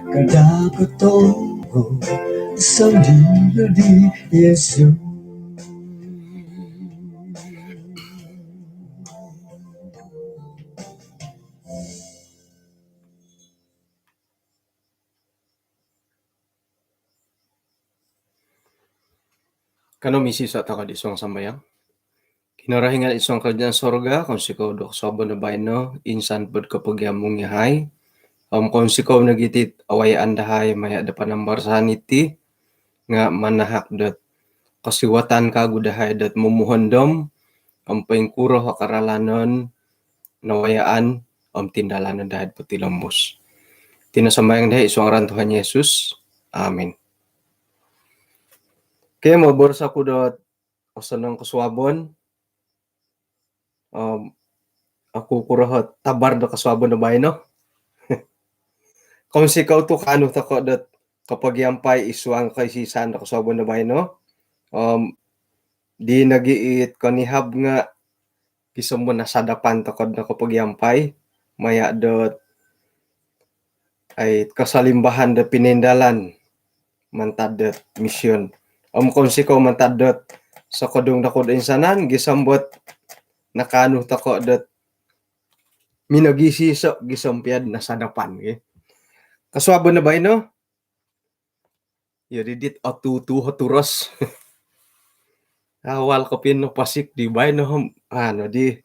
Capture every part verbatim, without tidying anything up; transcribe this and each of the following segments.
Kada ko tonggo sandiri di Yesus. Kanou misisa' toko' di suang sambayang. Kinorohingan id suang karajaan sorga, kounsikou do kosuabon do baino, insan pod kopogiamung yahai om kounsikou nogi' iti awayaan dahai maya' do panambarasan iti nga' manahak dot kosiwatan kagu dahai dot momuhondom om poingkuro o karalanon, nawayaan om tindalanon dahai potilombus. Iti no sambayang dahai id suang ngaran Tuhan Yesus. Amin. Okey, moboros oku dot osonong kosuabon. Om oku kuro o tabar do kosuabon do baino. Kounsikou tu' kaanu toko' dot kopogiampai id suang koisisan do kosuabon do baino. Om di nogi' it konihab nga' gisom do nasadapan toko' do kopogiampai maya' dot ai kasalimbahan do pinoindalan mantad dot mision. Om kounsikou mantad dot sokodung toko' do insanan gisom dot nakaanu toko' dot minogisiso' gisom pia'd nasadapan gi. Kosuabon do baino, iyo di dit otutu o turos. Awal kopio noposik di baino om anu di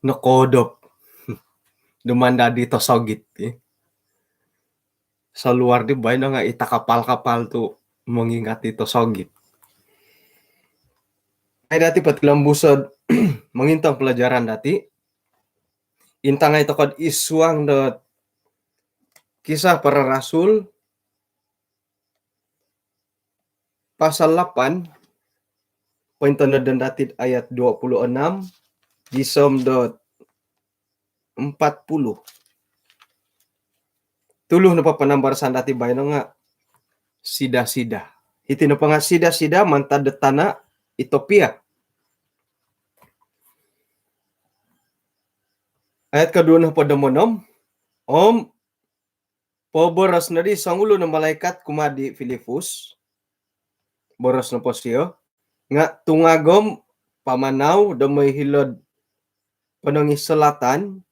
nokoodop. Dumanda di tosogit gi. Saluar di baino nga' i takapal-kapal tu' mongingat i tosogit. Ai dati' potilombuso' mongintong pelajaran dati'. Intangai toko'd id suang dot Kisah Para Rasul pasal lapan, pointonodon dati'd ayat dua puluh enam gisom dot empat puluh. Tulu nopo panambarasan dati' baino nga' sida-sida. Iti nopo nga' sida-sida mantad do tana' Ethiopia. Ayat koduo nohopod om onom, om poboros nodi songulun o malaikat kumaa di Filipus, boros nopo sio, nga' tungag om pamanau do moi hilo'd ponong id selatan,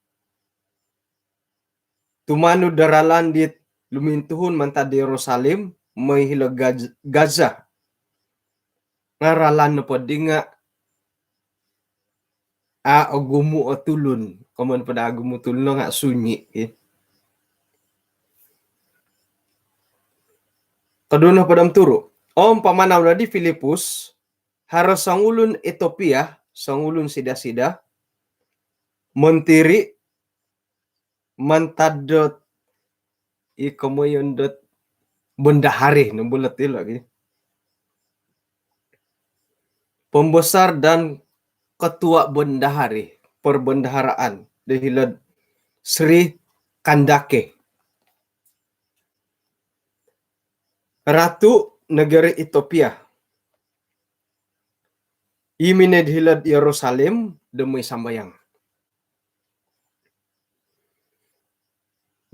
tumanud do ralan dit lumintuhun mantad di Yerusalim moi hilo Gaz-, Gaza. Nga' ralan nopo di nga' a' ogumu' o tulun. Komoyon po do a' ogumu' tulun no nga' sunyi, eh. Koduo nohopod om turu. Om pamanau nodi Filipus, haro songulun Ethiopia, songulun sida-sida, montiri' mantad dot i komoyon dot bendahari no bulot ilo' gi. Pembesar dan ketua bendahari, perbendaharaan, di hilo'd Sri Kandake. Ratu negeri Ethiopia. I minoi di hilo'd Yerusalim do moi sambayang.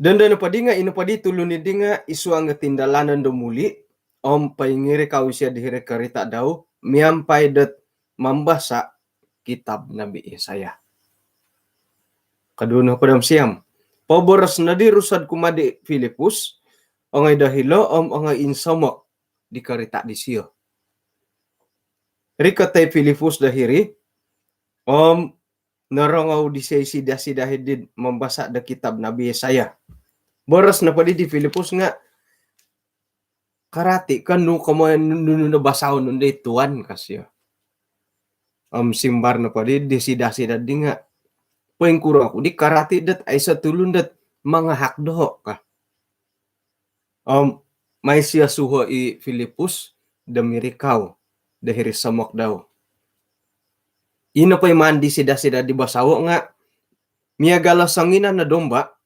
Dondo nopo di nga' ino po di tulun di nga' id suang o tindalanon do muli', om poingirikau isio di hiri karita' dau miampai dot mambasa' kitab Nabi Yesaya. Koduo nohopod om siam. Poboros nodi Rusod kumaa di Filipus, ongoi do hilo om ongoi insomok di karita' disio. Rikot i Filipus do hiri om norongou disio i sida-sida hiri'd mambasa' do kitab Nabi Yesaya. Boros nopo di di Filipus nga', "Karati' ka nu komoyon nunu no basao nu di Tuan?" ka sio. Om simbar nopo di di sida-sida di nga', "Poingkuro oku di karati' dot aiso' tulun dot mangahak doho'?" ka. Om mai sio suhuo' i Filipus do mirikau do hiri somok dau. Ino po i maan di sida-sida di basao' nga' miagal o songinan o domba'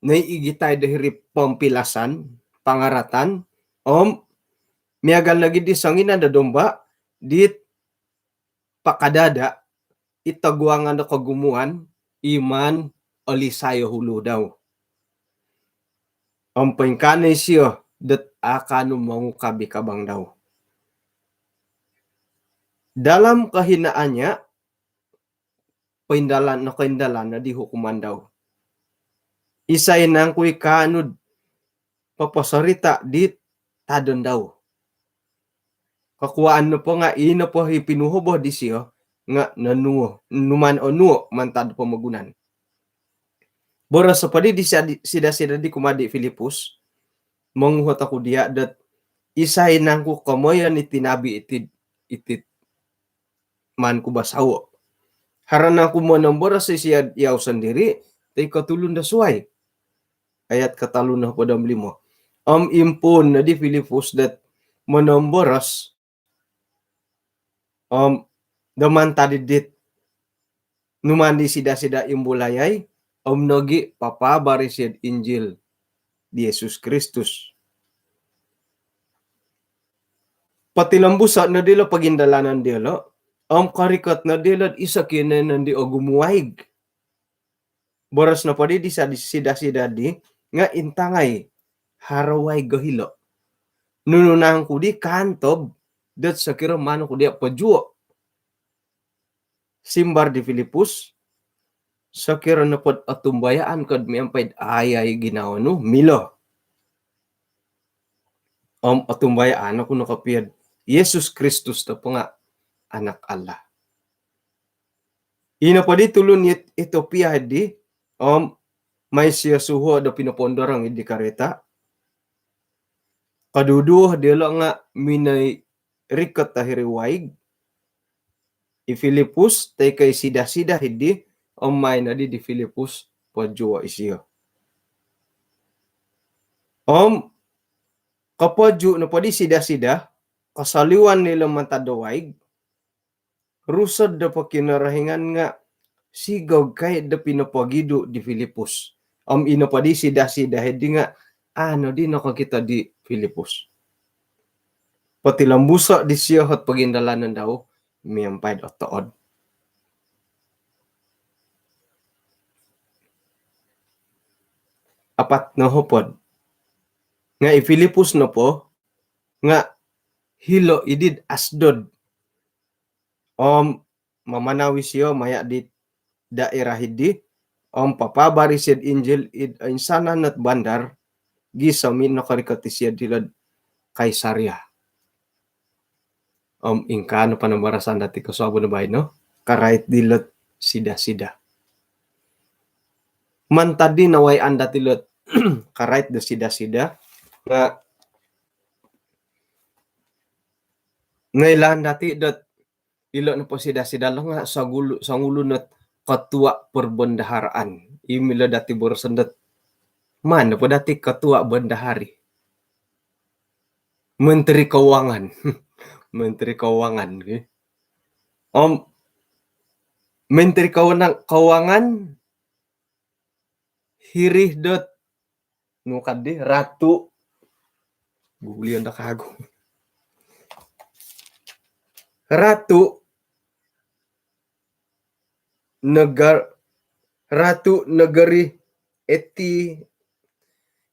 noigitai do hiri pompilasan, pangaratan, om miagal nogi di songinan do domba' dit pakadada' i toguangan do kogumuan, i maan olisai o hulu dau. Om poingkaa no isio dot a' kaanu mongukab i kabang dau. Dalam kehinaannya, poindalan, nokoindalan no di hukuman dau. Isai nangku i kaanu'd poposorita' di tadon dau. Kokuaan nopo nga' i nopo i pinuhobo disio nga' nonuo, numaan onuo mantad pomogunan. Boros nopo di di sida-sida di kumaa di Filipus, monguhot oku diya' dot isai nangku komoyon iti nabi iti, iti maan ku basawo'. Haro nangku monomboros isiyo'd iyau sondiri', toi ko' tulun do suwai. Ayat kotolu nohopod om limo. Om impuun no di Filipus dot monomboros, om do mantad id dit numaan di sida-sida imbulayai, om nogi' papaabar isiyo'd Injil di Yesus Kristus. Potilombuso' no dilo' pogindalanon diyolo', om korikot no dilo'd iso' kinoiyonon di ogumu' waig. Boros nopo di di sa-, sida-sida di nga' intangai haro waig o hilo'. Nunu nangku di kaantob dot sokiro maan ku diya' pojuo'. Simbar di Filipus, sokiro nopod otumbayaan ko'd miampai'd ayai ginawo nu, milo. Om otumbayaan oku no kopio'd Yesus Kristus nopo nga' Anak Allah. Ino po di tulun Etiopia di, om mai siyo suhuo' do pinopoondorong di karita'. Koduduo diyolo' nga' minoi rikot do hiri waig. I Filipus, toi ko' i sida-sida hiddi, om mai noddi di Filipus pojuo' isiyo. Om kopoju' nopo di sida-sida, kosoliwan nilo mantad do waig, Rusod do po Kinorohingan nga' sigog kai do pinopogidu' di Filipus. Om ino po di sida-sida hiddi nga' a' noddi nokokito di Filipus. Potilombuso' disiyo ot pogindalanon dau miampai'd otood. Apat nohopod. Nga' i Filipus nopo nga' hilo' iddi'd Asdod. Om mamanau isiyo maya' di daerah iddi, om papaabar isiyo'd Injil id oinsanan ot bandar, gisom i' nokorikot isiyo'd hilo'd Kaisaria. Om ingkaa no panambarasan dati' kosuabon baino, karait dilo'd sida-sida. Mantad di nawayaan dati' lo'd karait do sida-sida, nga' noilaan dati' dot ilo' nopo sida-sida lo nga' songulu-, songulun ot ketua perbendaharaan. I milo dati' boroson dot maan nopo dati' ketua bendahari. Menteri Keuangan. Menteri Keuangan, ki. Om Menteri Keuangan, Keuangan hiri dot nu kaddi, ratu. Gulion do kagu. Ratu negar-, ratu negeri Eti-,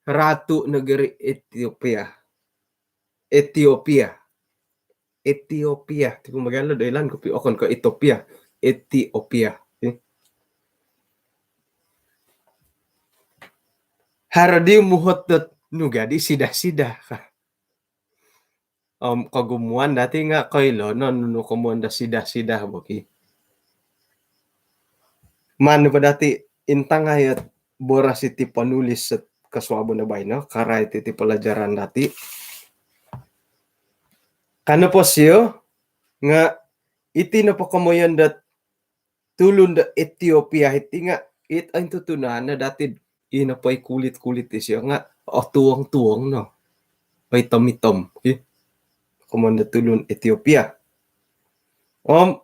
ratu negeri Etiopia. Etiopia. Etiopia. Ti pun bagian lo doilan kopi okon ko' Ethiopia. Etiopia. Eh. Haro di muhot dot nu gaddi sida-sida ka. Om kogumuan dati' nga' koilo no nunu komoyon do sida-sida bo ki. Maan po dati' intangai ot boros iti ponulis ot kosuabon baino, karait iti pelajaran dati'. Ka nopo siyo nga' iti nopo komoyon dot tulun do Etiopia iti nga' it ointutunan no dati'd ino po i kulit-kulit disiyo nga' otuong-tuong no. Oitom-itom, ki. Komoyon do tulun Etiopia. Om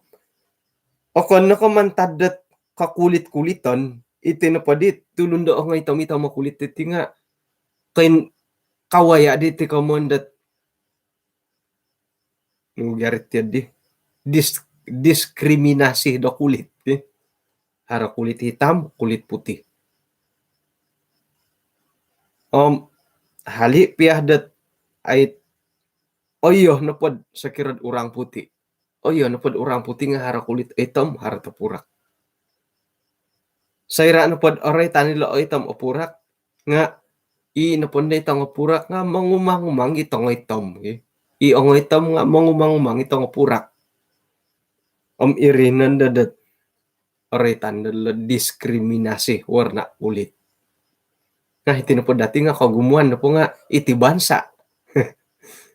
okon no ko' mantad dot kokulit-kuliton, iti nopo di tulun do ongoitom-itom o kulit diti nga' koin-, kawaya' diti komoyon dot nu garit tiyo di dis-, diskriminasi do kulit, ki. Haro kulit hitam, kulit putih. Om hali' piya dot ait, oyo nopod sokirod urang puti'. Oyo nopod urang puti' nga' haro kulit itom, haro topurak. Soira' nopod oroitan ilo' oitom opurak, nga' i nopo ndo i tongopurak nga' mongumang-umang i tongoitom, i. I ongoitom nga' mongumang-umang i tongopurak. Om iri nondo dot oroitan dilo' diskriminasi warna kulit. Nah, iti nopo dati' nga' kogumuan nopo nga' iti bansa'.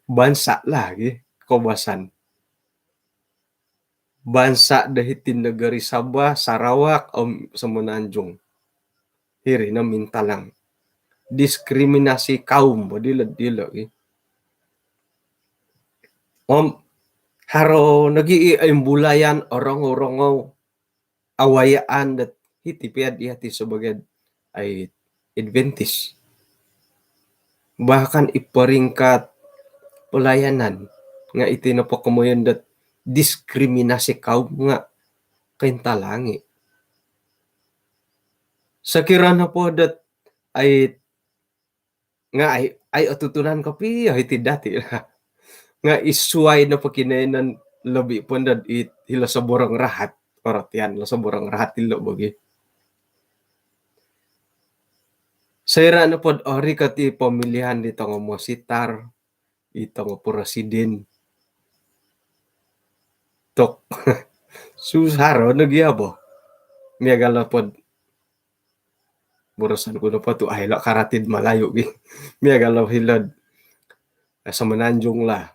Bansa' lagi koubasan. Bansa' do hiti negeri Sabah, Sarawak om Semenanjung. Hiri no mintalang. Diskriminasi kaum bo dilo', dilo' i. Om haro nogi' i imbulayan, orongou-rongou, awayaan dot hiti piya diyati' sabagai ai Adventist. Bahkan i peringkat pelayanan nga' iti nopo komoyon dot diskriminasi kaum nga' kointalangi'. Sokiro nopo dot ai nga' ai, ai otutunan kopio hiti dati' lah. Nga' i suwai nopo kinoiyonon lobi' po ndo i hilo soborong rahat. Orotian lo soborong rahat ilo' bogi. Soira' nopod orikot i pemilihan di tongo mositar, i tongo presiden, tok, susah ro nogi' abo. Miagal nopod boroson ku nopo tu' ai lo' karati'd Malayu gi. Miagal lo' hilo'd Semenanjung lah.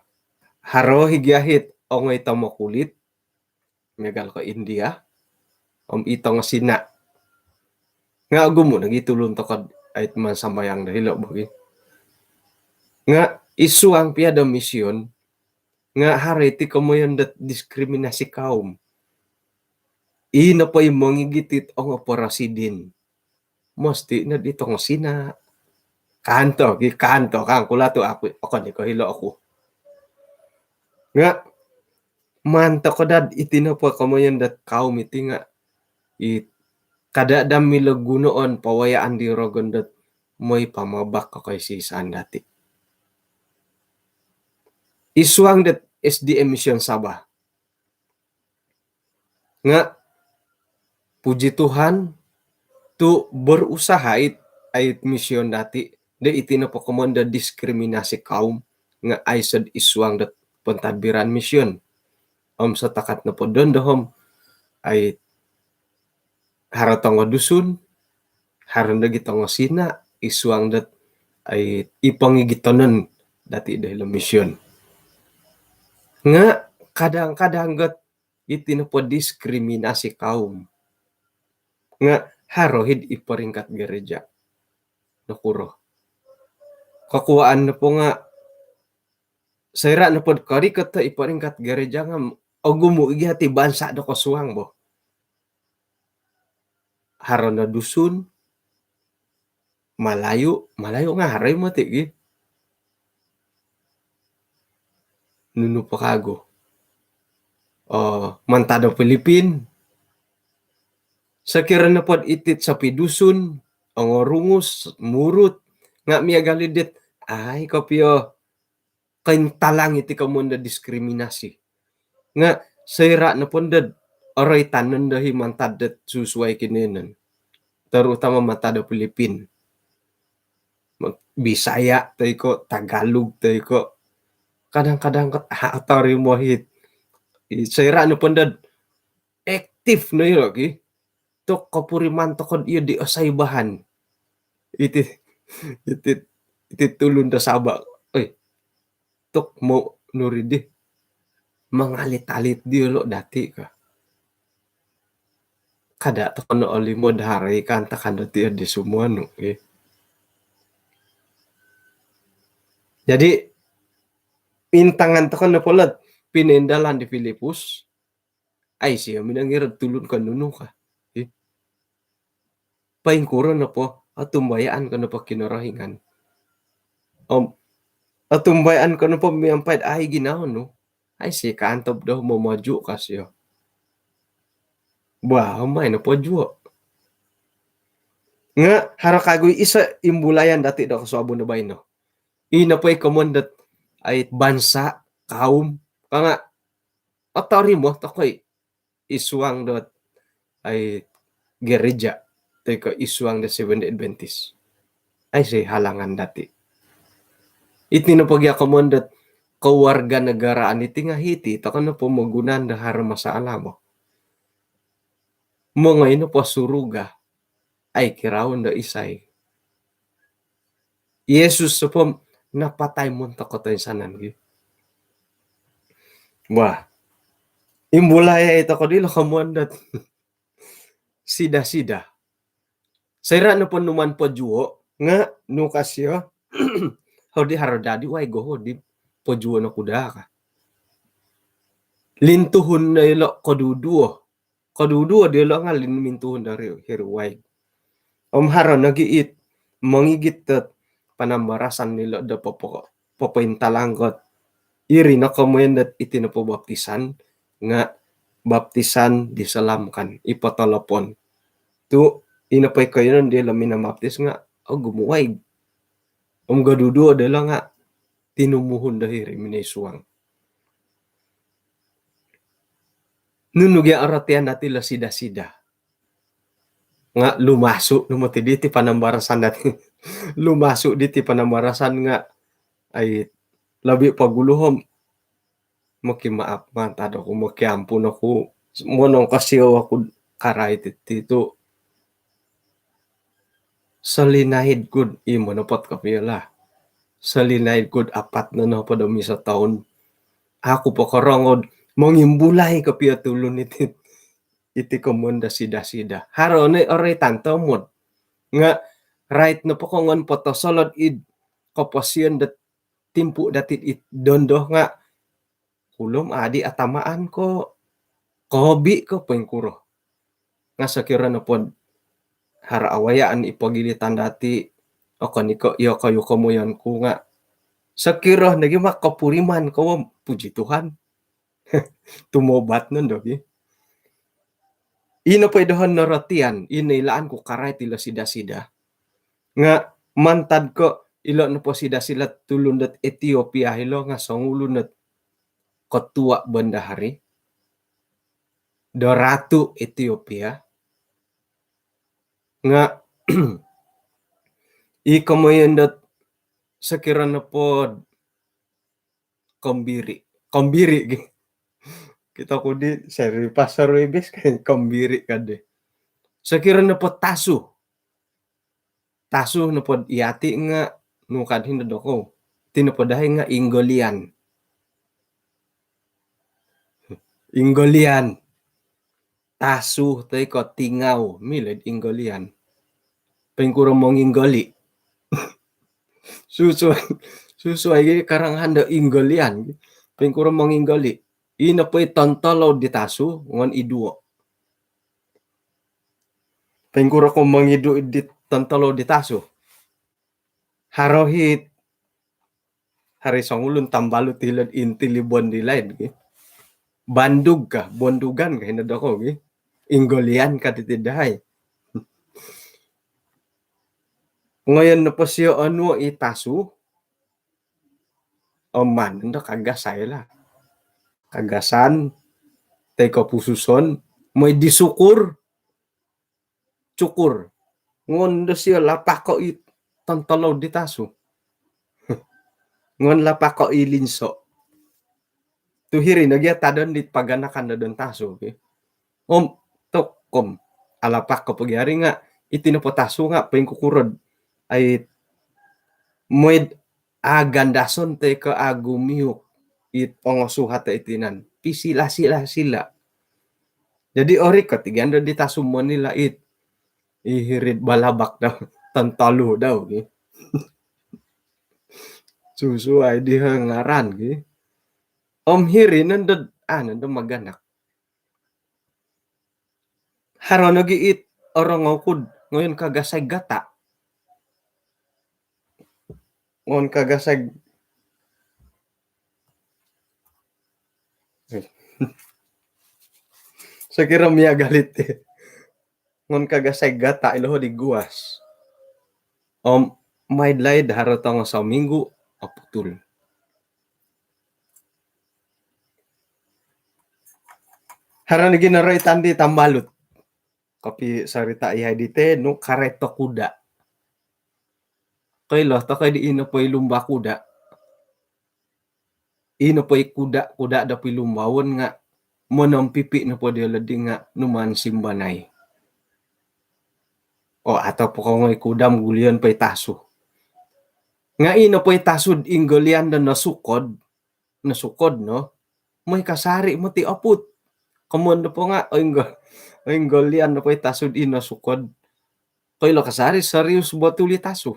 Haro i gia hit ongoitom o kulit, miagal ko' India om i tongo Sina'. Nga' ogumu' nogi' tulun toko'd ait mansambayang do hilo' bogi. Nga' i suang piya do misyon nga' haro iti komoyon dot diskriminasi kaum. I nopo i mongigit it ongo presiden, mesti nod i tongo Sina'. Kanto gi, kanto kangku lah tu' aku, okon i ko' hilo' oku. Nga' maan toko' dad iti nopo komoyon dot kaum iti nga' i kada' daa milo gunoon pawayaan di rogon dot moi pamabak ko koisisan dati'. I suang dot S D A Mission Sabah. Nga' puji Tuhan tu' berusaha it, ait misyon dati' do iti nopo komoyon do diskriminasi kaum nga' aiso'd i suang dot pentadbiran misyon. Om setakat nopo dondo om ai haro tongo Dusun, haro nogi tongo Sina' i suang dot ai i pongigitonon dati' do hilo' misyon. Nga' kadang-kadang got iti nopo diskriminasi kaum nga' haro hid i peringkat gereja. Nokuro? Kokuwaan nopo nga' soira' nopod korikot i peringkat gereja nga' ogumu' i gia ti bansa' do kosuang bo. Haro no Dusun, Malayu, Malayu nga' haro i moti' gi. Nunu po kagu? Oh, mantad do Pilipin. Sokiro nopod iti't sopi Dusun, ongo Rungus, Murut, nga' miagal i dit ai kopio kointalang iti komoyon do diskriminasi. Nga' soira' nopo ndod oroitan nondo i mantad dot susuwai kinoiyonon, terutama mantad do Pilipin, Bisaya' toi ko' Tagalog toi ko', kadang-kadang kot a' otorimo hit. I soira' nopo ndod aktif no ilo' ki, tok kopuriman toko'd iyo di osai bahan. Iti, iti, iti tulun do Sabah. Oi, tok mau nuri di mangalit-alit diyolo' dati' ka. Kada' toko' no olimod haro i kaantakan dati' iyo di sumonu, eh. Jadi intangan toko' no polot pinoindalan di Filipus, ai siyo minongiro'd tulun ko' nunu ka. Ih. Poingkuro nopo, otumbayaan ko nopo Kinorohingan. Om otumbayaan ko nopo miampai'd ai ginawo nu, ai si kaantob do momoju' ka siyo. Bah, om ai nopo juo'. Nga haro kagu iso imbulayan dati do kosuabon do baino. Ino po i komoyon dot ai bansa, kaum, ka nga otorimo tokoi id suang dot ai gereja toi ko id suang dot Seventh Day Adventist. Aiso halangan dati. Iti nopo gia komoyon dot kewarganegaraan iti nga hiti toko nopo mogunan do haro masalah bo. Mongoi nopo suruga, ai kiraon do isai. Yesus nopo napatai montok kotoinsanan gi. Wah, imbulai ai toko dilo komoyon dot sida-sida. Soira nopo numan pojuo nga nukas yo, hodi haro dadi waig, hodi pojuo no kuda ka. Lintuhun no ilo koduduo. Koduduo diolo nga lin- mintuhun do hiri waig. Om haro nogi it mongigit dot panambarasan nilo do popo- popointalang dot iri no komoyon dot iti nopo baptisan nga baptisan diselamkan, ipotolopon. Tu ino po i koiyonon diolo minambaptis nga ogumu waig. Om koduduo diolo nga tinumuhun do hiri minoi suang. Nunu gia orotian dati lo sida-sida? Nga lumasu no moti diti panambarasan dati. Lumasu diti panambarasan nga ai lobi pogulu om mokimaap mantad oku, mokiampun oku, monongkosio oku karai titi tu. Solinaid kud i monopot kopio lah. Solinaid kud apat no nopo do miso toun. Aku pokorongod mongimbulai kopio tulun iti, iti komoyon do sida-sida. Haro no oroitan tomod. Nga rait nopo kongon potosolod id koposion dot timpu dati it dondo nga kulom adi atamaan ko kobi ko poingkuro. Nga sokiro nopod haro awayaan i pogilitan dati, okon i ko iyokoyu komoyon ku nga sokiro nogi ma kopuriman ko, puji Tuhan. Tumobat nondo gi. Ino po i dohon norotian, ino ilaan ku karai tilo sida-sida. Nga mantad ko ilo nopo sida-sida tulun dot Ethiopia hilo nga songulun dot ketua bendahari do ratu Ethiopia. Nga i komoyon dot sokiro nopod kombiri. Kombiri gi. Kita ku di seri pasar webis kan kombiri kade. Sokiro nopod tasu. Tasu nopod iati nga nukad hindo dokou. Ti nopo dahai nga inggolian. Inggolian. Tasu toi ko tingau, milo inggolian. Poingkuro monginggoli. Susuai, susuai gi karang hando inggolian. Poingkuro monginggoli. Ino po i tontolou di tasu ngon iduo. Poingkuro ko mongidu di tontolou di tasu. Haro hit hari songulun tambalut hilo'd inti libon di laid gi. Bandug ka, bondugan ka hino dokou gi. Inggolian ka diti dahai. Ngoyon nopo sio onuo i tasu, oman ndo kagasai lah. Kagasan, toi ko pususon, moi disukur, cukur. Ngon do sio lapako i tontolou di tasu. Ngon lapako i linso. Tu hiri no gia tadon di paganakan do don tasu ki. Om tokom alapako pogi hari nga iti nopo tasu nga poingkukurod. Ai moid agandason toi ko agumiuk it ongosuhat iti nan. Pisila-sila-sila. Jadi ori kotigian do di tasu monila it. Ihirid balabak dau. Tontolu dau gi. Susuai di ngaran gi. Om hiri nondo, ah, nondo maganak. Haro nogi it orongou kud ngoyon kagasai gata. Ngon kagasai. Sokiro miagal iti. Ngon kagasai gata ilo di guas. Om maid-laid haro tongo sominggu oputul. Haro nogi noroitan di tambalut. Kopisorita iyahai diti, nu, kareto kuda. Koilo tokou di ino po i lumba kuda. Ino po i kuda, kuda do pilumbaon nga monompipi nopo diolo di nga numaan simbanai. O, atau po kongoi kuda om gulion po i tasu. Nga ino po i tasu inggolian do nosukod, nosukod no, moi kasari moti oput. Komoyon nopo nga oinggo-, oinggolian nopo i tasu di nosukod. Koilo kasari serius botul i tasu.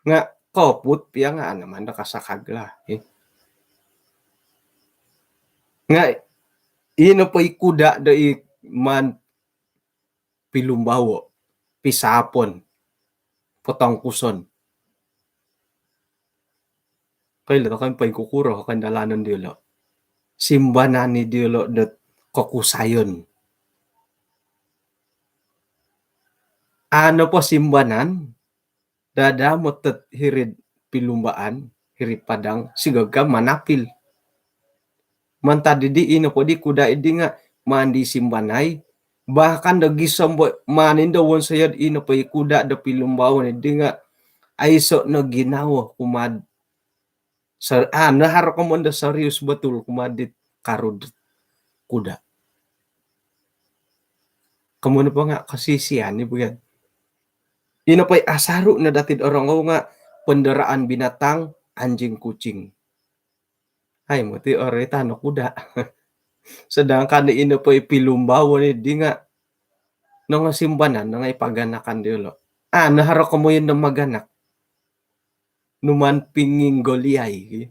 Nga koput pia nga ana mando kasakag lah, eh. Nga ino po i kuda do i maan pilumbao, pisapon, potongkuson. Koilo tokou poingkukuro kandalanon diolo. Simbanan i diolo dot kokusayon. Ano po simbanan, dada motet hiri'd pilumbaan, hiri'd padang, sigagam manapil. Mantad didi, ino po di kuda idi nga maan di simbanai, bahkan do gisom bo maan indo wonsoyod ino po i kuda do pilumbaon idi nga aiso no ginawo kumaa'd Ser-, ah, naharo komoyon do serius botul kumaa dit karud kuda. Komoyon nopo nga kosisian i buyan. Ino po i asaru no dati'd orongou nga penderaan binatang, anjing, kucing. Ai, moti oroitan no kuda. Sedangkan ino po i pilumbaon idi nga nongosimbanan, nongoi paganakan diolo. Ah, naharo komoyon do maganak. Numaan pinginggoliai, ki.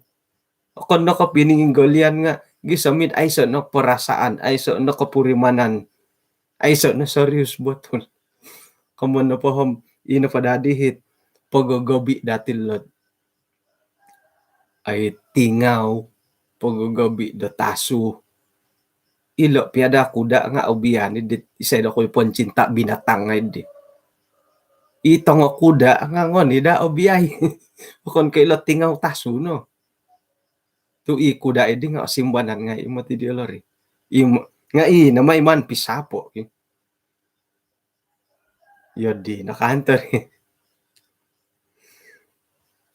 Okon no ko pinginggolian nga gisom it aiso no perasaan, aiso no kopurimanan, aiso no serius botul. Komoyon nopo om, ino po dadi it pogogobi dati lot. Ai tingau, pogogobi do tasu. Ilo pia da kuda nga obian i dit isai dokoyu pencinta binatang ngai di. I tongo kuda nga ngoni da obiai. Okon ko ilo tingau tasu no. Tu i kuda idi nga osimbanan ngai moti diolo ri. Imo, nga i nama iman pisapo, ki. Iyo di, nakaantar.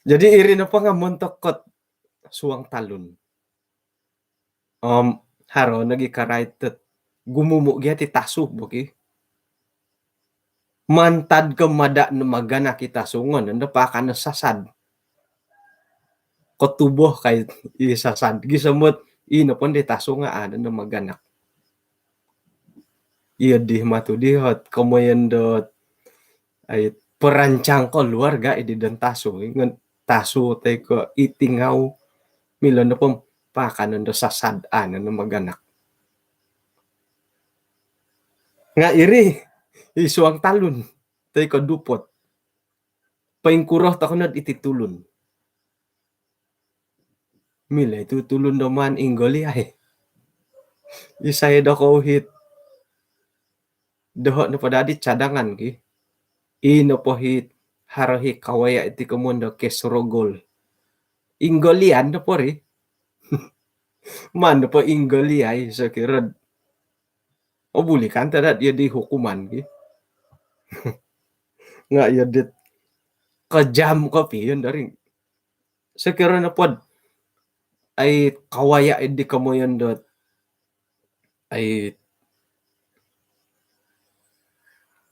Jadi iri nopo nga montok kot suang talun. Om haro nogi karait dot gumumu gia ti tasu bo, ki. Mantad ko mada no maganak i tasu, ngonon do paakan no sasad. Kotubo kai i sasad. Gisom dot ino po di tasu nga ada no maganak. Iyo di matu di ot komoyon dot ai perancang keluarga idi don tasu. Ngon tasu toi ko i tingau, milo nopo paakanon do sasad, a nono maganak. Nga iri i suang talun toi ko dupot. Poingkuro tokou nod iti tulun. Milo i tu tulun do maan inggoliai. Isai dokoyu it doho nopo dadi cadangan, ki. I nopo it haro it kawaya iti komoyon do kes rogol. Inggolian nopo ri. Maan nopo inggoliai sokiro. O, buli kan tada'd iyo di hukuman, ki. Nga iyo dit kejam kopio, daring. Sokiro nopo dot ai kawaya idi komoyon dot ai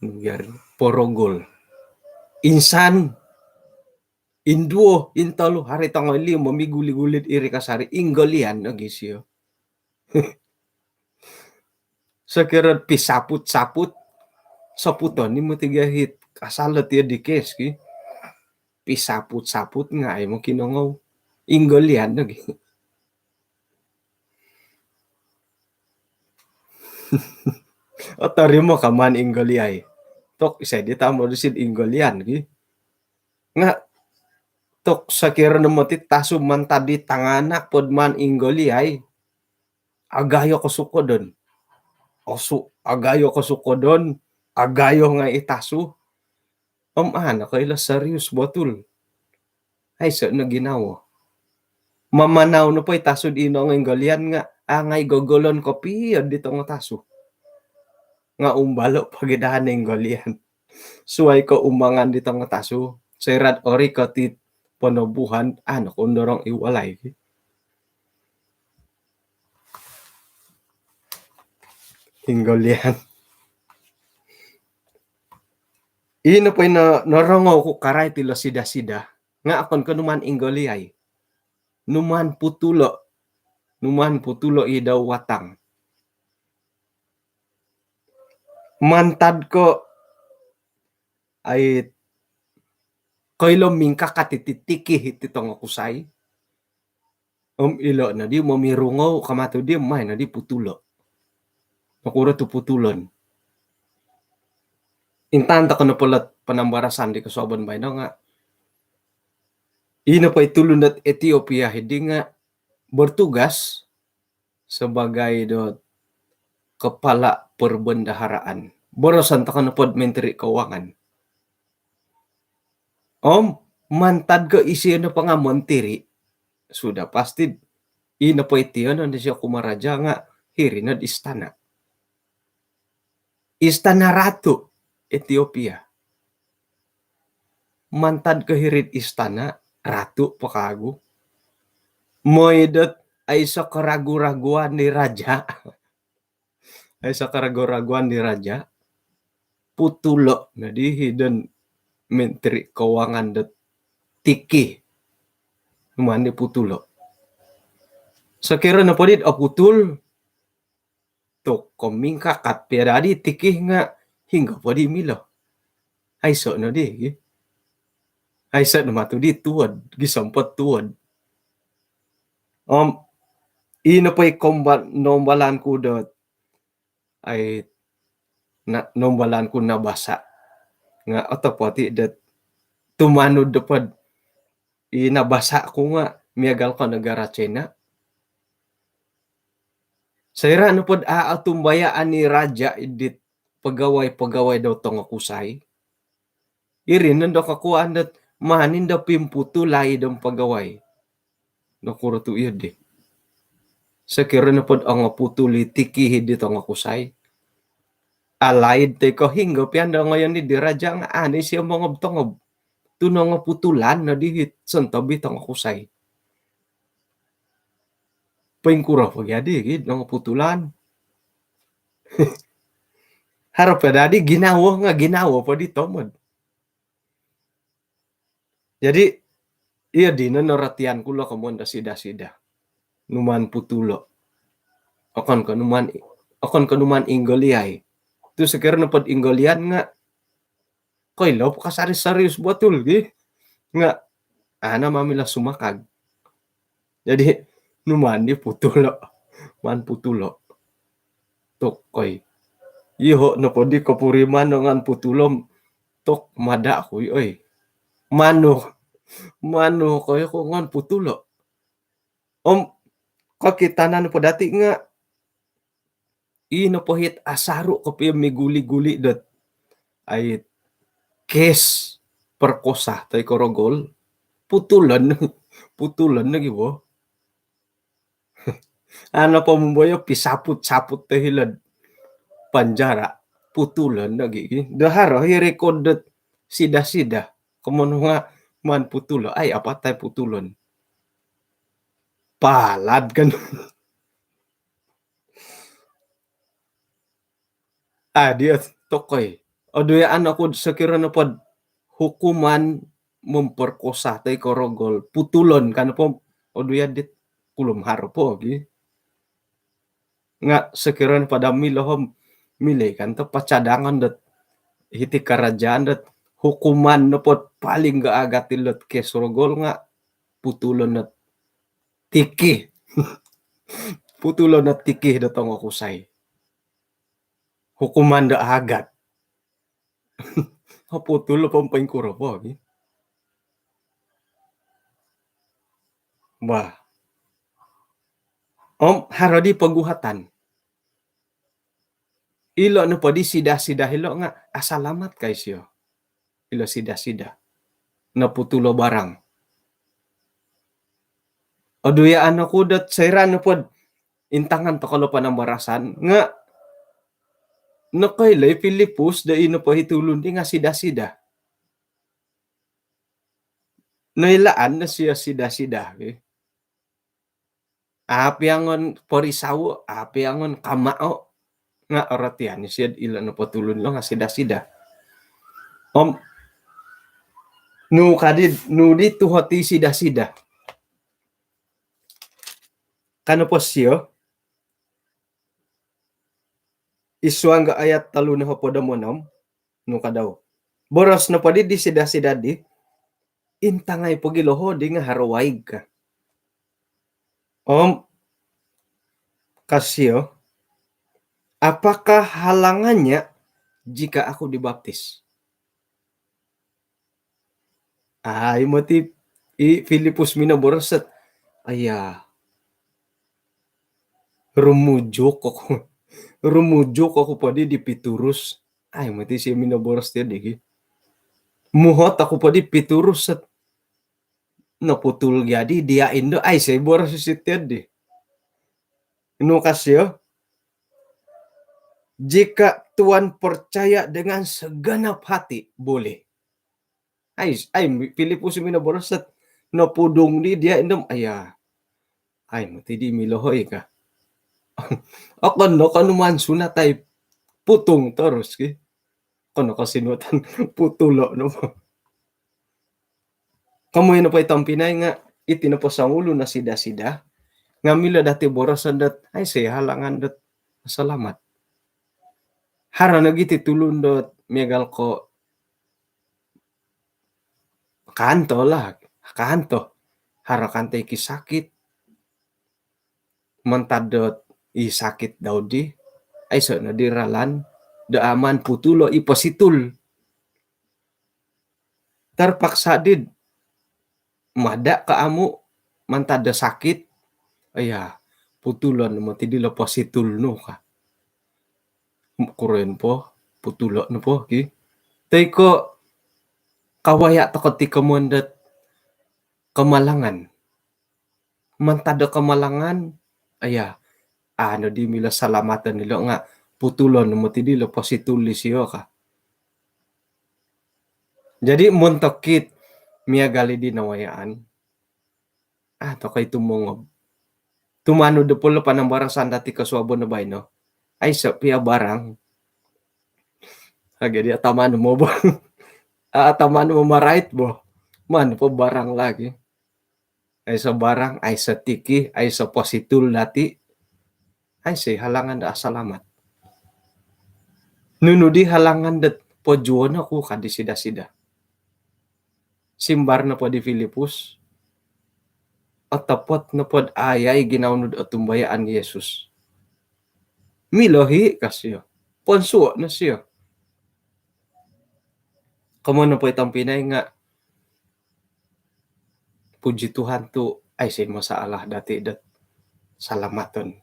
biar porogol. Insan, induo, intolu, hari tongoli momiguli-guli iri kasari, inggolian nogi sio. Sokiro pisaput-saput, saputon i moti gia it asal lo tio di kes, ki. Pisaput-saput nga ai mo kinongou. Inggolian nogi. Otorimo ka maan inggoliai. Tok isai di tamo disid inggolian, ki. Nga tok sokiro no moti tasu mantad di tanganak po dot maan inggoliai. Agayo kosukodon. Osu, agayo kosukodon, agayo ngai i tasu. Om ano ko ilo serius botul. Aiso no ginawo. Mamanau nopo i tasu di ino ngai golian nga angai gogolon kopio di tongo tasu. Nga umbalo pagi dahane i golian. Suai ko umangan di tongo tasu. Serat ori ko ti ponobuhan, ano ko undorong i walai. I golian. Ino po ino norongou ku karai tilo sida-sida. Nga okon ko numan i goliai. Numan putulo. Numan putulo i dau watang. Mantad ko ai koilo mingkakat iti tikih iti tongo kusai. Om ilo nodi momirungou kama tu di mai nodi putulo. Nokuro tu putulon. Intaan toko no polot panambarasan di kosuabon baino nga. Ino po i tulun dot Ethiopia hidi nga bertugas sebagai dot kepala perbendaharaan. Boroson toko no pod Menteri Keuangan. Om mantad ko isio nopo nga menteri, sudah pasti ino po iti ono disio kumaraja nga hiri nod istana. Istana ratu Ethiopia. Mantad ko hiri'd istana ratu po kagu. Moi dot aiso keragu-raguan di raja. Aiso keragu-raguan di raja. Putulo nodi hidon Menteri Keuangan dot tikih. Numan di putulo. Sokiro nopo dit oputul, tu ko mingkakat pia dadi tikih nga hinggo po di milo. Aiso nodi gi. Aiso no matu di tuod, gisom po tuod. Om ino po i komba-, nombalan ku dot ai na, nombalan ku nabasa. Nga otopot i dot tumanud dopod i nabasa ku nga miagal ko negara China. Soira nopod a otumbayaan i raja idit pegawai-pegawai do tongo kusai. Iri nondo kokuaan dot manin do pimputulai dom pegawai. Nokuro tu iyo di. Sokiro nopod ongoputul i tikih di tongo kusai. Alaid toi ko hinggo pian do ngoyon di raja nga ani sio mongob-tongob. Tu nongoputulan no di hit sontob i tongo kusai. Poingkuro po gia di gi nongoputulan. Haro po dadi ginawo nga ginawo po di tomod. Jadi iyo dino no ratian ku lo komon do sida-sida. Numan putulo. Okon ko numan, okon ko numan inggoliai. Tu sokiro nopod inggolian nga koilo po ka sarius-sarius botul gi. Nga ana mamilo sumakag. Jadi numan di putulo. Man putulo. Tok koi. Iho nopo di kopuriman do ngan putulo. Tok mada ku oi. Manu. Manu koi ko ngan putulo. Om kokitanan po dati nga ino po hit asaru kopio miguli-guli dot ai kes perkosa toi ko rogol. Putulon. Putulon lagi bo. Ano po mumboyo pisaput-saput toi hilod panjara. Putulon lagi gi. Do haro hi rekod dot sida-sida. Komon nga man putulo. Ai apatai putulon. Palad kan. Ah, dia tokoi. Oduyaan oku sokiro nopod hukuman memperkosa toi ko rogol. Putulon kan po oduya dit kulum haro po gi. Nga sokiro nopod milo om milo kan to pacadangan dot hiti kerajaan dot hukuman nopod paling gaagat ilot kes rogol nga putulon not tikih. Putulon not tikih do tongo kusai. Hukuman do agat. Putulo po poingkuro po gi. Bah. Om haro di poguhatan. Ilo nopo di sida-sida hilo nga asalamat kai sio. ilo sida-sida. Noputulo barang. Oduyaan oku dot soira' nopod intangan toko lo panambarasan nga' nokoilo i Filipus do ino po i tulun di nga' sida-sida. Noilaan no sio sida-sida, ki. Apiangon porisau, apiangon kamao. Nga' orotian isio ilo nopo tulun lo nga' sida-sida. Om nu kadi, nu di tuhot i sida-sida. Ka nopo sio, id suang do ayat tolu nohopod om onom, nu ka dau. Boros nopo di di sida-sida di, intangai pogi loho di nga' haro waig ka. Om ka sio, apakah halangannya jika aku dibaptis? Ai moti i Filipus minoboros dot, aya, rumujuk oku, rumujuk oku podi di Pitrus. Ai moti sio minoboros tiyo di, ki. Muhot oku podi Pitrus dot, noputul gia di dia indo, ai sio boros sio tiyo di. Nu ka sio, jika tuan percaya dengan segenap hati, boleh. Ai, ai Filipus minoboros dot, nopudung di dia indo om, aya, ai moti di milo hoi ka. Okon no ko numan sunat ai putung terus, ki. Okon no ko sinuatan putulo' nopo. Komoi nopo i tompinai nga' iti nopo songulun o sida-sida nga' milo dati boroson dot, ai sio halangan dot selamat. Haro nogi ti tulun dot miagal ko kanto lah, kanto. Haro kanto i kisakit. Mantad dot i sakit dau di, aiso nodi ralan do aman putulo i positul. Terpaksa did mada' ka amu' mantad do sakit. Aya, putulon moti dilo positul nu ka. Kuroyon po, putulo' nopo, ki. Toi ko kawaya' toko ti komoyon dot kemalangan. Mantad do kemalangan, aya, anu di milo salamaton ilo nga' putulon moti dilo positul disio ka. Jadi montok it miagal i di nawayaan, a' toko i tumongob. Tumanud do polo panambarasan dati kosuabon do baino, aiso pia barang. Jadi atamanu mo bo. Atamanu mo marait bo. Maan po barang lagi. Aiso barang, aiso tiki, aiso positul dati. Aiso halangan do asalamat. Nunu di halangan dot pojuon oku, kadi sida-sida. Simbar nopo di Filipus, otopot nopod ayai ginawo nu dot otumbayaan Yesus, milo hi ka sio. Ponsuo no sio. Komoyon nopo i tompinai nga', puji Tuhan tu aiso masalah dati dot salamaton.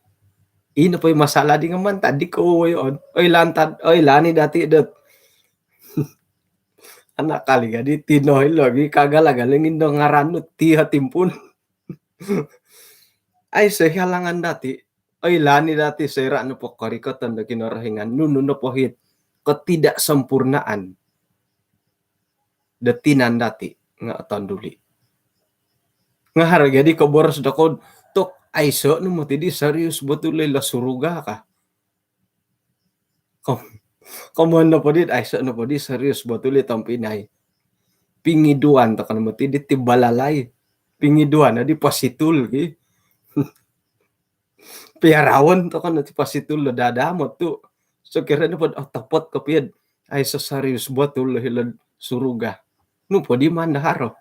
Ino po i masalah di nga' mantad di kowoyoon. Oi lantad, oi lani dati dot. Anak kali gadi tino ilo gi kagala-gala ngindo ngaran nu ti hatimpun. Aiso halangan dati. Oi lani dati soira' nopo korikoton do Kinorohingan, nunu nopo hit ketidaksempurnaan do tinan dati nga' otonduli'. Nga' haro gadi koboros dokou, tok aiso no moti di serius botul ilo suruga ka. Kom-, komoyon nopo di, aiso nopo di serius botul i tompinai. Pingiduan toko no moti di ti balalai. Pingiduan no di positul ki. Piarawon toko no ti positul lo dadamot tu. Sokiro nopod otopot kopio dot aiso serius botul lo hilo'd suruga, nu po di maan do haro.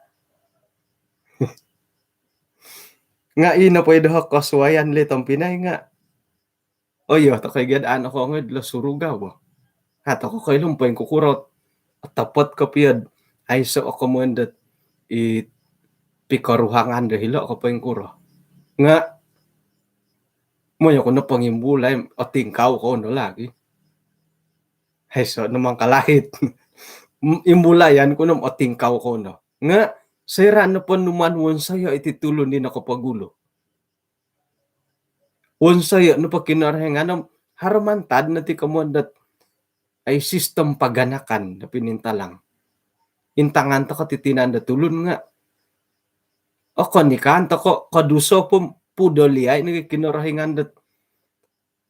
Nga' ino po i doho kosuayan li tompinai nga', oyo, toko i gia dot a' no kongoi dilo suruga bo. A' toko koilo poingkukuro, otopot kopio dot aiso o komoyon dot i pikoruhangan do hilo ko poingkuro. Nga' moyo ko no pongimbulai, otingkau ko no lagi. Aiso no mangkalahit. Imbulayan ku no om otingkau kou no. Nga soira nopo numaan wonsoyo iti tulun di nokopogulu, wonsoyo nopo Kinorohingan om haro mantad no ti komoyon dot ai sistem paganakan do pinintalang. Intangan toko ti tinan do tulun nga okon i kaan toko koduso pun pudoliai nogi Kinorohingan dot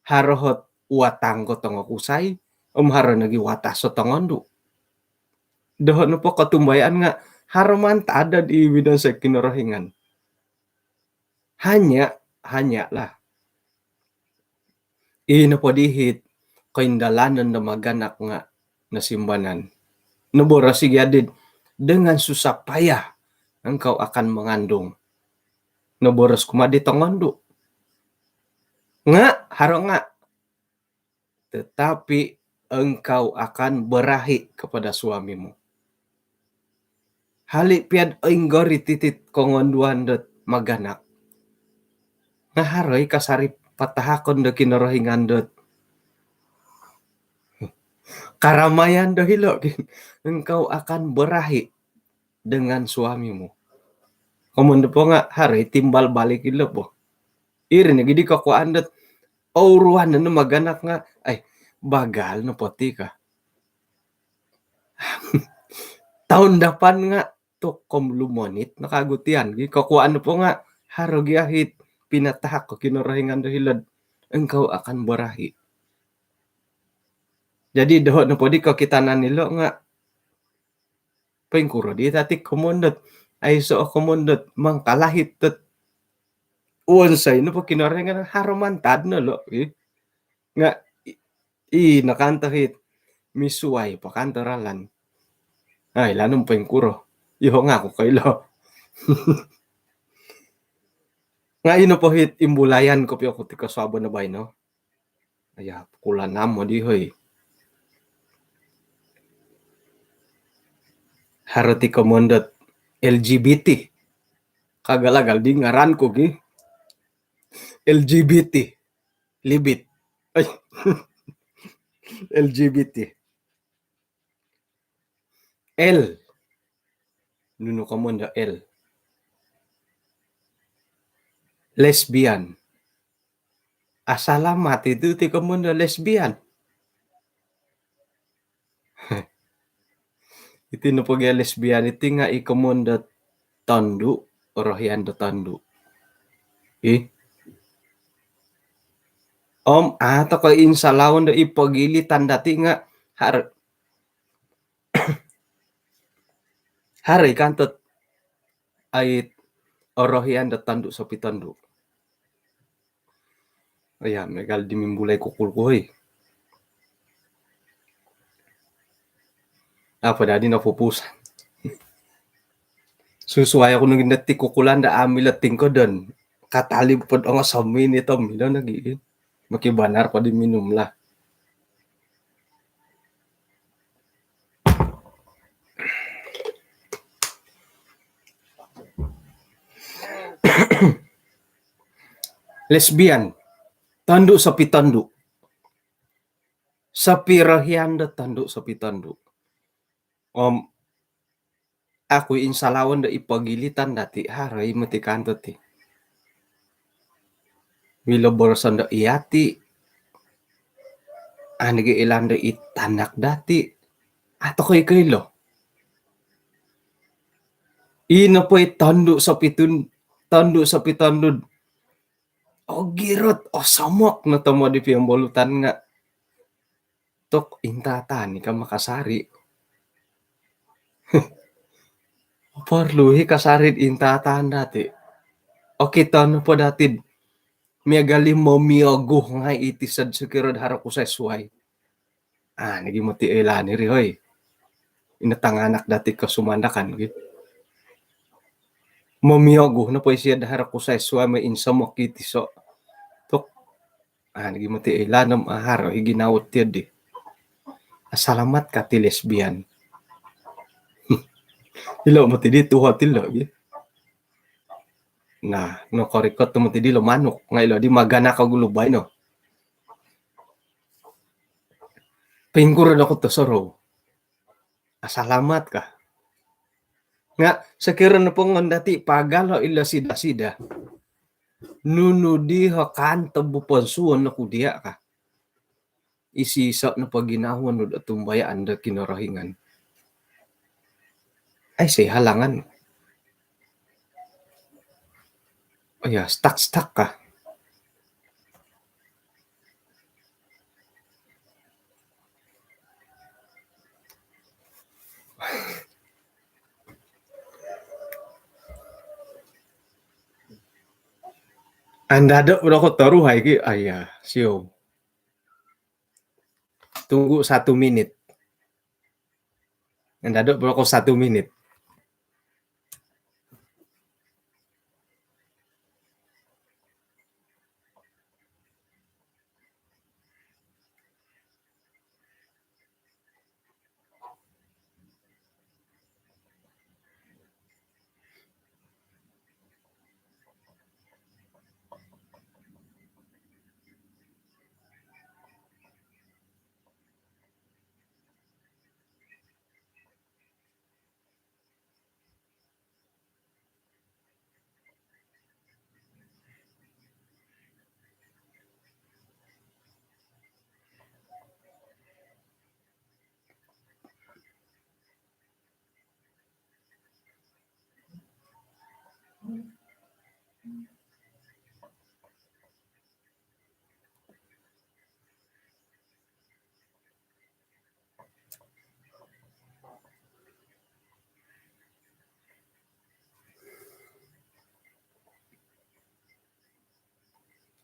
haro ot watang ko tongokusai om haro nogi watas o tongondu. Doho nopo kotumbayaan nga haro mantad di winonsoi Kinorohingan. Hanya, hanya lah. Ino po dihit koindalanon do maganak nga nosimbanan. Noboros i gia dit, dengan susah payah engkau akan mengandung. Noboros kumaa di tongondu. Nga, haro nga. Tetapi engkau akan berahi kepada suamimu. Hali piad oinggorit iti kongonduan dot maganak. Nga haro i kasari patahakon do Kinorohingan dot karamayan do hilo, engkau akan berahi dengan suamimu. Komoyon nopo nga haro i timbal balik ilo po. Iri nogi di kokuaan dot ouruan no maganak nga, ai, bagal no poti ka. Tahun dapan nga tokom lumonit no kagu tian gi kokuaan nopo nga haro gia it pinatahak ko Kinorohingan do hilo'd engkau akan berahi. Jadi doho nopo di kokitanan ilo nga poingkuro di tati komoyon dot aiso o komoyon dot mangkalahit dot wonsoi nopo Kinorohingan haro mantad no lo i. Nga i, i no kanto it misuai po kanto ralan. Ai, lanu poingkuro. Iho nga aku koilo. Nga ino po it imbulayan kopio ku ti kosuabon do baino. Aya, pukul enam mo di hoi. Haro ti komoyon dot L G B T. Kagal-agal di ngaran ku gi. L G B T. Libit. Ai. L G B T. L. Nunu komoyon do L? Lesbian. Asalamat itu ti komoyon do lesbian. Iti nopo gia lesbian iti nga i komoyon do tondu, orohian do tondu. I. Om, ah, toko insalaon do i pogilitan dati nga har Hari kantot ait orohian do tondu sopi tondu. Aya, miagal di mimbulai kukul ku hoi. Apa dadi no pupusan. Susuai aku nungin dati kukulan da ambil tingkodon. Katalib pod ongo somi ni tom ino nogi. Maki banar po di minum lah. Lesbian. Tondu sopi tondu. Sopi rohian do tondu sopi tondu. Om aku insalaon do ipogilitan dati, haro i moti kanto ti. Milo boroson do iyati, ani gi ilan do i tanak dati, ato ko iko ilo. Ino po i tondu sopi tun-, tondu sopi tondu. Ogirot, osomok no tomo di piombolutan nga. Tok intatan ni ka makasari. Porlu i kasari intatan dati. Okiton po dati miagal i momioguh ngai iti sad sukirod haro kusai suai. Ah, nigi moti oilaan iri hoi. Ino tanganak dati ko sumandakan gi. Momioguh no po isi ada haro kusai suai mai insomok iti so. Tok. Ah, nigi moti oilaan om aharo i ginawo ti di. Asalamat kati lesbian. Ilo moti di tuho ti lo gi. Nah, no korikot moti di lo manuk. Ngai lo di maganak o gulu baino. Pingkuro no ko to sorou. Asalamat ka. Nga' sokiro nopo ngon dati' pagalo ilo sida-sida, nunu di ho kan tobu ponsuon oku diya' ka. Iso-iso nopo ginawo nu do tumbayaan do Kinorohingan, aiso halangan. Oh ya, stuck-stuck ka. Andado' po do kotoruhai ki, aya, siou. Tunggu satu minit. Andado' po do ko satu minit.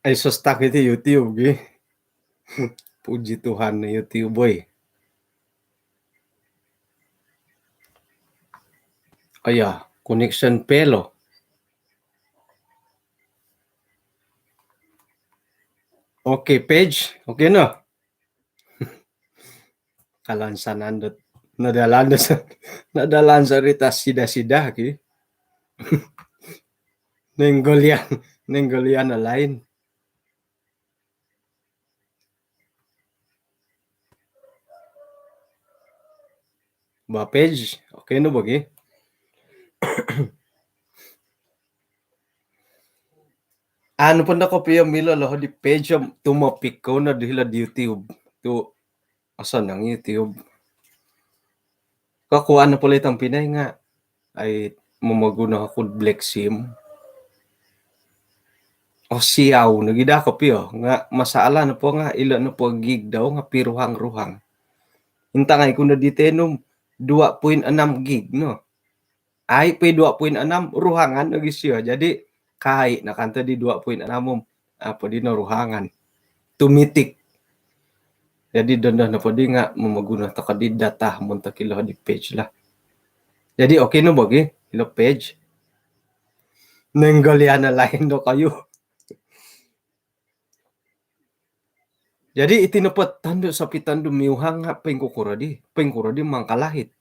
Aiso stuck iti YouTube gi. Puji Tuhan, YouTube, boy. Aya, connection pelo. Okay, page. Okay no. Kalansanan dot nadalan dot nadalan sarita sida-sida ki. Nenggolian, nenggolian alain. Ba page, okay no bagi. Anu po no kopio milo lo di page om tumopik kou no di hilo di YouTube. Tu' osonong YouTube. Kokuan no polo i tompinai nga' ai momoguno oku black sim. Osiau nogi daa kopio nga' masalah nopo nga' ilo nopo gig dau nga' piruhang-ruhang. Intangai ku no di tenum dua poin enam gig no. Ai po i dua poin enam, ruhangan nogi sio. Jadi kai no kanto di dua poin enam om apo di no ruhangan. Tumitik. Jadi dondo nopo di nga' momoguno toko di data montok ilo di page lah. Jadi okay no bagi ilo page. Nenggolian alain dokoyu. Jadi iti nopo tondu' sopi tondu' miuhang nga' poingkukuro di, poingkuro di mangkalahit.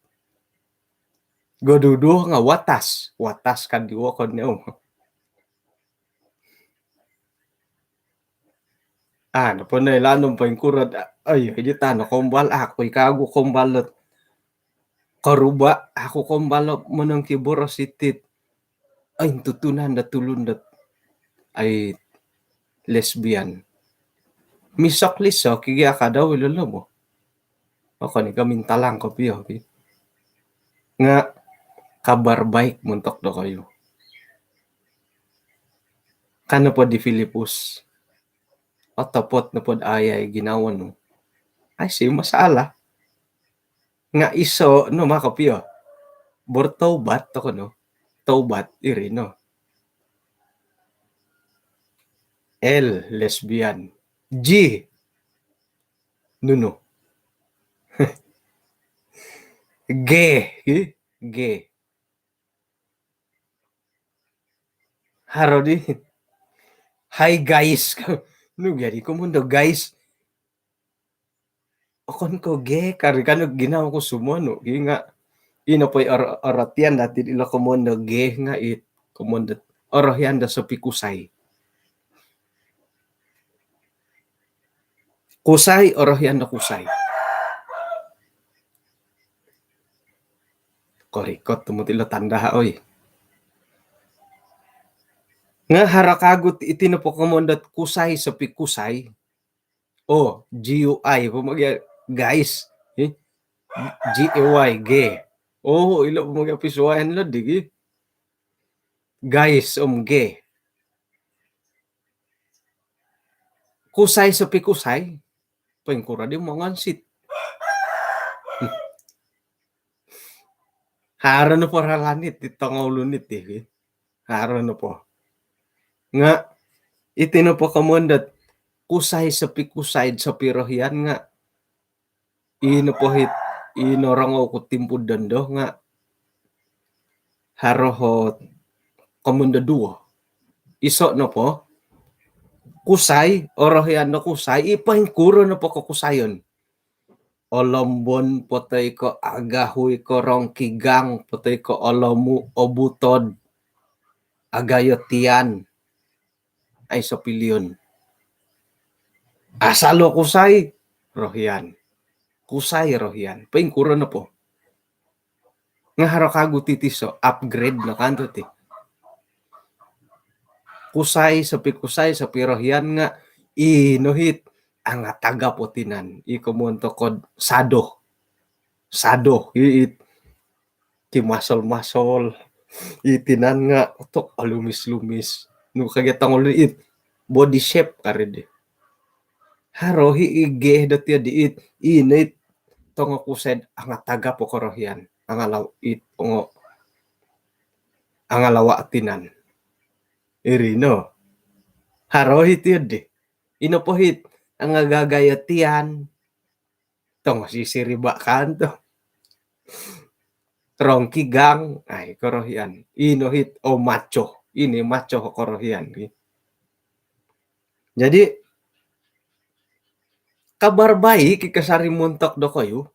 Goduduo nga' watas, watas kan di wokon ne. Ah, nopo no ilanum poingkuro. Ai, iji tano kombal, aku i kagu kombal dot koruba, aku kombal dot monongkiboros iti. Ai, intutunan dot tulun dot ai lesbian. Misok-lisok i gia kadau ilo lo bo. Okon i ko mintalang kopio ki. Nga' kabar baik montok dokoyu. Kan nopo di Filipus, otopot nopo dot ayai ginawo nu, aiso masalah. Nga' iso no ma kopio. Bertaubat toko no. Taubat iri no. L, lesbian. G, nunu. G, G. Haro di. Hi guys. Nu jadi komoyon do guys. Okon ko' gay kari kan ginawo ku sumonu' gi nga' ino po i or-, orotian dati' ilo komoyon do gay nga' i komoyon do orohian do sopi kusai. Kusai, orohian do kusai. Korikot tu moti lo tanda, oi. Nga haro kagu iti nopo komoyon dot kusai sopi kusai. Oh, G U I po magi, guys. Eh? G A Y, gay. Oh, ilo po magi pisuayan lo digi. Guys, om gay. Kusai sopi kusai. Poingkuro di mongonsit. Haro nopo ralan iti tongoulun iti, ki. Haro nopo. Nga, iti nopo komoyon dot kusai sopi kusai sopi rohian nga, i nopo hiti, i norongou ku timpu dondo nga, haro ot komoyon do duo. Iso nopo, kusai, orohian do kusai, i poingkuro nopo kokusayon. Olombon po toi ko agahui ko rongkigang po toi ko olomu obutod agayo tian. Aiso pilion. Asal o kusai rohian. Kusai rohian. Poingkuro nopo. Nga haro kagu ti tiso, upgrade no kanto ti. Kusai sopi kusai sopi rohian nga i nohit angatagap o tinan. I komoyon toko do sado. Sado, i, i ti masol-masol. I tinan nga otok alumis-lumis. Nu kaget tongol it body shape kari di. Haro hi i geh do tio di it, i nohit tongo kusai angatagap o korohian. Angalaw it ongo angalawa tinan. Iri no. Haro hi tio di. I nopo hiti angagagayo tian. Tongo sisiriba kanto. Rongkigang, ai korohian. I nohit o macho. I no macho korohian. Jadi, kabar baik i kasari montok dokoyu.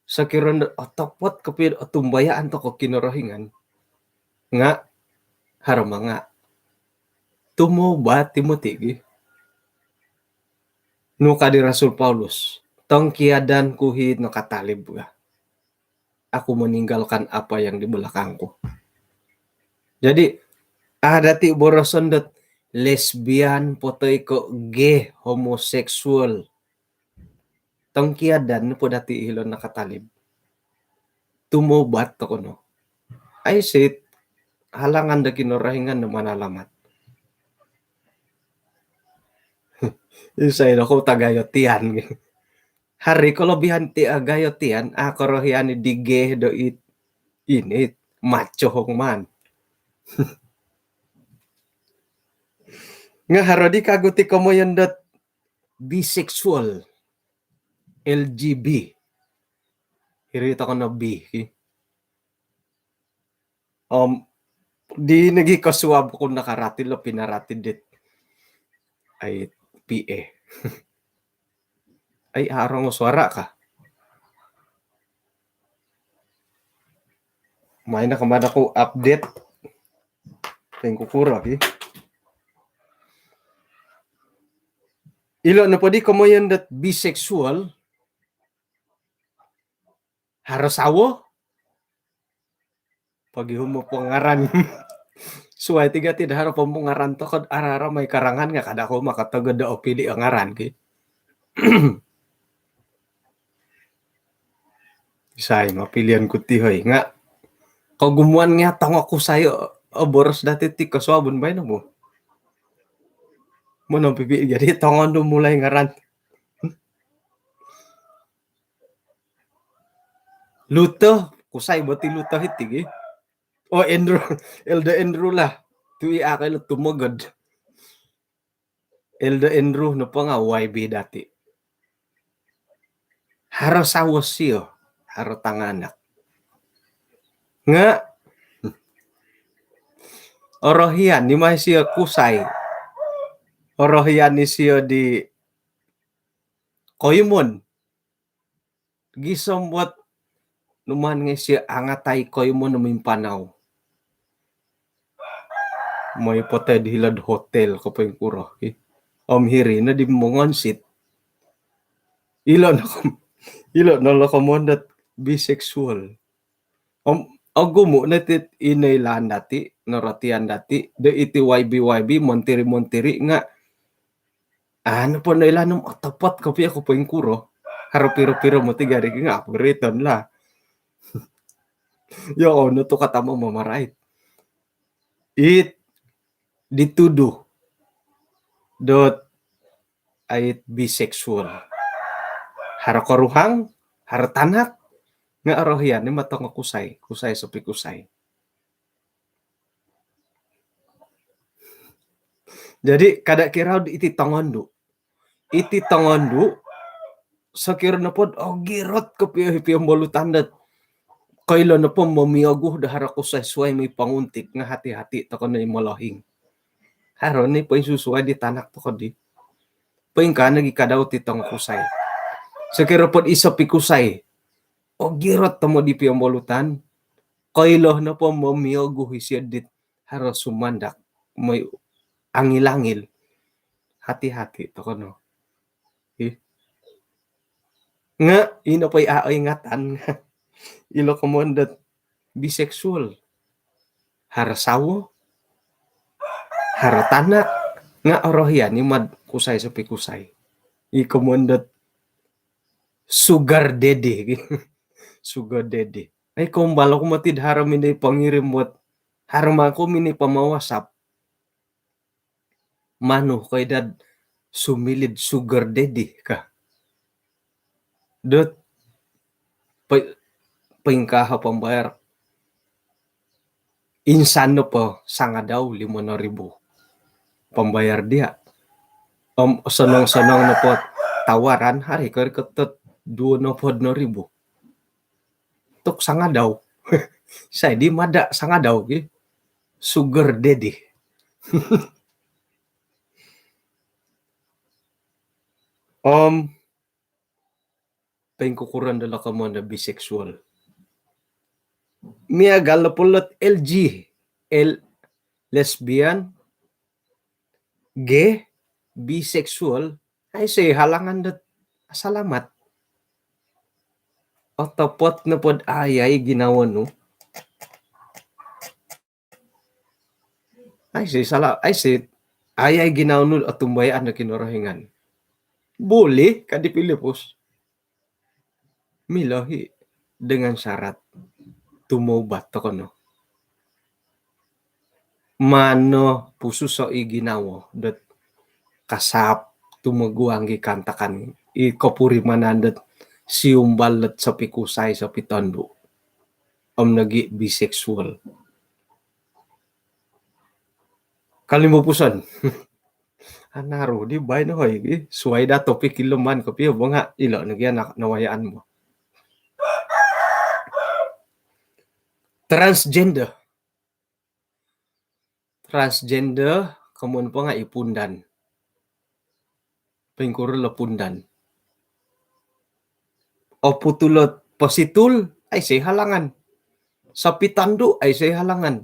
Sokiro do otopot kopio otumbayaan toko Kinorohingan. Nga, haro manga tumobat ti moti gi. Nu ka di Rasul Paulus, tongkiadan ku hiti nakatalib ka. Aku meninggalkan apa yang di belakangku. Jadi, ada ti boroson dot lesbian po toi ko gay, homoseksual. Tongkiadan po dati hilo nakatalib. Tumobat toko no. Aiso it halangan do Kinorohingan do manalamat. Isai do kou tagayo tian. Hari kolobihan ti agayo tian, a korohian di geh do it, i no it macho hong man. Nga haro di kagu ti komoyon dot bisexual, L G B. Hiri toko no bi, ki. Om, di nogi kosuab ku nakarati lo pinarati dit. Ai, P A. Ai, arong suara ka. Main na kemana ku update. Tengku kuro, ki. Ilo nopo di komoyon dot bisexual. Haro sawo. Pagi humo pongaran. Suai tiga tidak haro pongaran toko do arara mai karangan nga kada ko makatagad do opili ngaran ki. Isai mapilian ku ti hoi nga kogumuan nga tongo kusai o boros dati ti kosuabon baino mo. Mono pipi jadi tongon do mulai ngaran. Luto, kusai boti Luto hiti gi. Oh, Andrew, Elder Andrew lah. Tu i akai lo tumogod. Elder Andrew nopo nga Y B dati. Haro sawo sio, haro tanganak. Nga orohian ni mai sio kusai. Orohian ni sio di koimon. Gisom buat numan ngai sio angatai koimon mimpanau. Moi potai di hilod hotel ko poingkuro. Om hiri no di mongonsit. Ilo no, ilo no lo komondot Biseksual. Om ogumu' no ti inoilaan dati', norotian dati' do iti Y B Y B, montiri-montiri nga' anu po noilaan om otopot kopio ko' poingkuro. Haro piro-piro moti gari nga' apuriton lah. Iyo, ono tu' katama mamarait. It dituduh dot ait biseksual. Haro koruhang, haro tanak, nga' orohian i mato nga' kusai, kusai sopi kusai. Jadi kada' kirau iti tongondu'. Iti tongondu', sokiro nopod ogirot kopio i piombolutan dot koilo nopo momioguh do haro kusai suai moi ponguntik nga' hati-hati toko no i molohing. Haro ni poinsusuai di tanak toko di. Poingkaa nogi' kadau ti tongokusai. Sokiro pod iso pi kusai ogirot tomod i piombolutan, koilo nopo momioguh isio dit haro sumandak moi angil-angil, hati-hati toko no. Ih. Nga' ino po i a' oingatan ilo komoyon dot biseksual. Haro sawo, haro tanak, nga' orohian i mad kusai sopi kusai. I komoyon dot sugar daddy. Sugar daddy. Ai, kombal oku moti do haro minoi pongirim buat, haro mangko minoi pama-WhatsApp. Manu ko idad sumiliu sugar daddy ka. Dot, poingkaa pambayar. Insan nopo sangadau limo no ribu pambayar diya'. Om sonong-sonong nopo tawaran, haro i korikot dot duo nopod no ribu. Tu' sangadau. Isai di mada' sangadau ki? Sugar daddy. Om poingkukuron do lo komoyon do biseksual. Miagal nopo lot L G, L, lesbian, gay, biseksual, aiso i halangan dot asalamat. Otopot nopod ayai ginawo nu, aiso i sala-, aiso i ayai ginawo nu otumbayaan do Kinorohingan. Boleh ka di Pilipus. Milo i dengan syarat tumoubat toko no. Mano pususo' i ginawo dot kasaap tumoguang i kaantakan, i kopurimanan dot siumbal dot sopi kusai sopi tondu'. Om nogi' biseksual. Kalimbupuson. Anaru di baino hoi, suai da topik ilo maan kopio bo nga' ilo nogi' anak nawayaan bo. Transgender. Transgender, komoyon po nga' i pundan. Poingkuro lo pundan? Oputul o positul, aiso i halangan. Sopi tondu', aiso i halangan.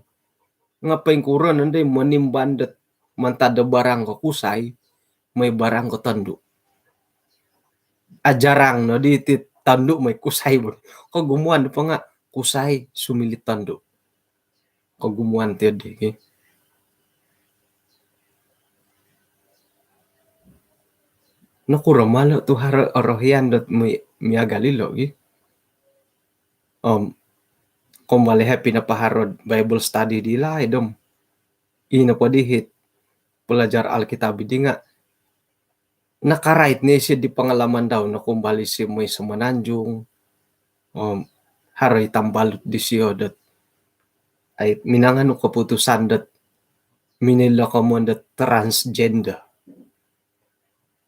Nga' poingkuro nondo i monimban dot mantad do barang ko kusai moi barang ko tondu'? Ajarang no di ti tondu' moi kusai bo. Kogumuan po nga' kusai sumiliu tondu'. Kogumuan ti di ki. Nokuro malo tu' haro orohian dot mi-, miagal ilo ki. Om kombal i happy napaharo Bible study di laid om. Ino po di hit pelajar Alkitab di nga' nakarait ni isio di pengalaman dau, nokombal isio moi Semenanjung. Om haro i tambalut disio dot ai minanganu keputusan dot minilo komoyon dot transgender.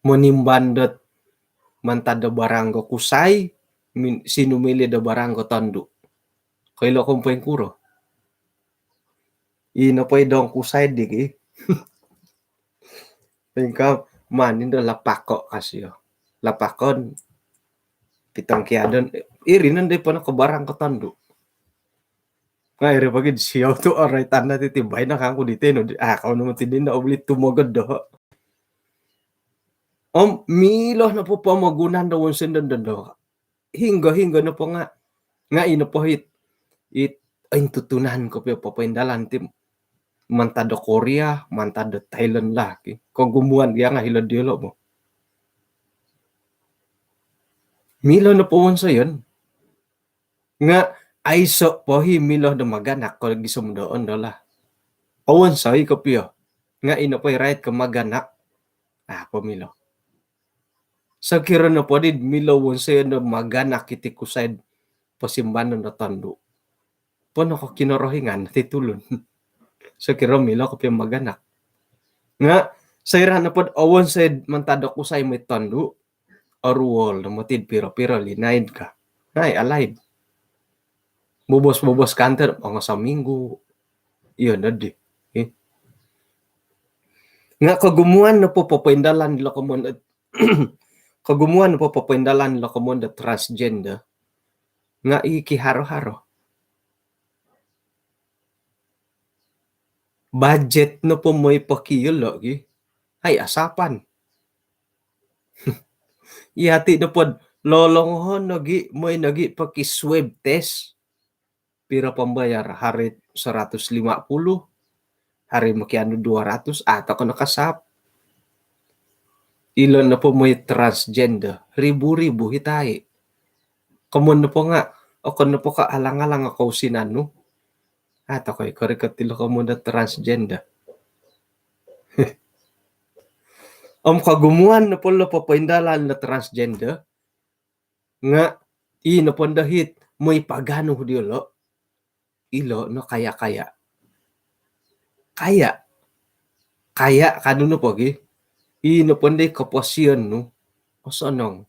Monimban dot mantad do barang ko kusai, min-, sinumiliu do barang ko tondu'. Koilo ko poingkuro? Ino po i dong kusai di ki. Ingkaa maan indo lapako' ka sio. Lapakon, pitongkiadon, iri nondo i pono ko barang ko tondu'. Nga' iri bagi disio tu' orai tanda titi baino kangku di tino di, ah, kau nomo ti dino obli tumogod doho'. Om milo nopo pomogunan do wonsoyon dondo. Hinggo-hinggo nopo nga' Nga' ino po it, it ointutunan kopio popoindalan ti mantad do Korea, mantad do Thailand lah ki. Kogumuan gia nga' hilo diolo' bo. Milo nopo wonsoyon. Nga' aiso' po i milo do maganak ko gisom do ondo lah. Owonsoi kopio. Nga' ino po i rait ko maganak. Ah, pomilo. Sokiro nopo di milo wonsoyon do maganak iti kusai posimbanon do tondu'. Pono ko Kinorohingan ti tulun. Sokiro milo kopio maganak. Nga' soira' nopo do owonsoi mantad do kusai moi tondu', oruol no moti do piro-piro linaid ka. Nai alaid. Bobos-bobos kantor, ongo saminggu. Iyo nodi. Eh. Nga' kogumuan nopo popoindalan lo komon, kogumuan nopo popoindalan lo komon do transgender. Nga' i kiharo-haro. Bajet nopo moi pokiilo' gi. Hai asapan. Iyati' nopo do lolongohon nogi', moi nogi' poki swab test. Piro pambayar? Hari seratus lima puluh, hari mokianu dua ratus, atau kono kasap. Ilo nopo moi transgender, ribu-ribu hitai. Komon nopo nga', okon nopo ko alang-alang o kousinan nu. Atau koi korikot ilo komon do transgender. Om kogumuan nopo lo popoindalan lo transgender, nga' i nopo ndo hit moi paganu diolo'. Ilo no kaya-kaya. Kaya. Kaya kanu nopo gi. I nopo ndo i koposion nu. Osonong.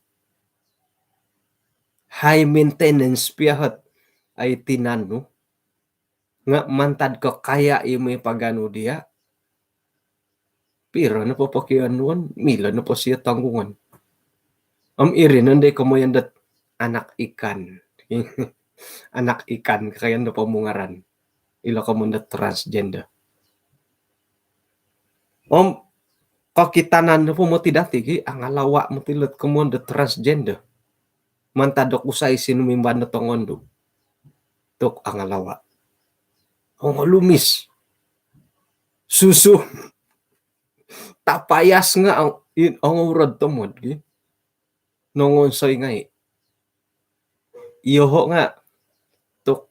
High maintenance pia hot ai tinan nu. Nga' mantad ko kaya i moi paganu diya'. Piro nopo pokionuon, milo nopo sio tonggungon. Om iri nondo i komoyon dot anak ikan. Anak ikan, komoyon do pomungaran. Ilo komon dot transgender. Om kokitanan nopo moti dati' ki, angalawa' moti lot komon dot transgender. Mantad do kusai sinumimban do tongondu'. Tok angalawa'. Ongolumis. Susu. Tapayas nga' ang-, in-, ongourod tomod gi. Nongonsoi ngai'. Iyoho' nga' tok,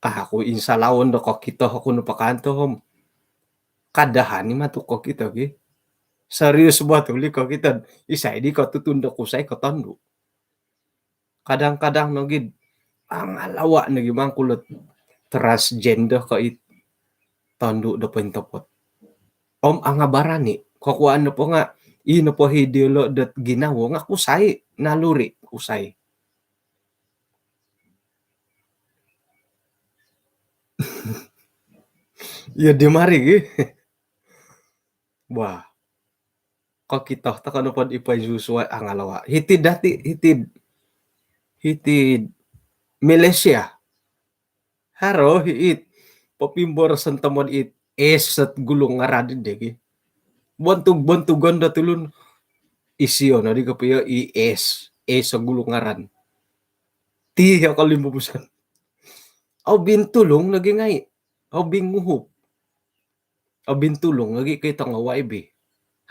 ah, aku insalawon do kokito oku nu pakanto om. Kadahan ni matu kokito gi. Serius buat uli kokito. Isai di kotutun do kusai ko tondu'. Kadang-kadang nogi, angalawa' nogi mangkulo transgender ko it tondu' do pointopot. Om angabarani, kokuaan nopo nga', i nopo hi diolo' dot ginawo nga' kusai, naluri kusai. Iyo di mari gi. Wah. Kokito toko nopo di poinsusuai angalawa'. Hiti'd dati', hiti'd, hiti'd Malaysia. Haro hi it popimboroson tomod it S sot gulu ngaran di degi. Bontug-bontugon do tulun. Isio nodi kopio i S, S o gulu ngaran. Ti iyo kolimbubuson. Au bintulung lagi ngai'. Au binguhup. Au bintulung lagi koi tongo Y B.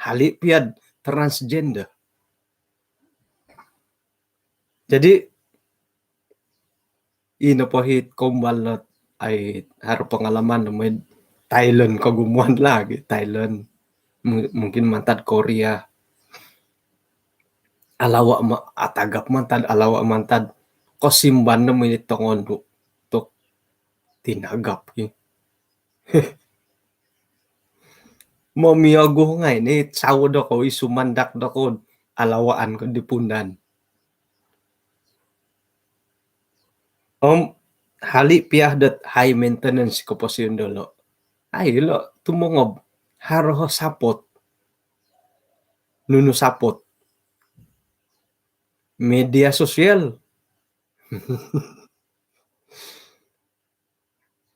Hali' pia'd transgender. Jadi, ino po hi kombal lo ai haro pangalaman do moi Thailand kogumuan lagi, Thailand. Mung-, mungkin mantad Korea. Alawa' ma-, atagap mantad, alawa' mantad. Kosimban do moi tongondu' tu' tinagap ki. Momioguh ngai' ni sawo dokou i sumandak dokou alawaan ko di pundan. Om hali' piya dot high maintenance koposion dolo'. Ai lo' tumongob haro ho sapot. Nunu sapot? Media sosial.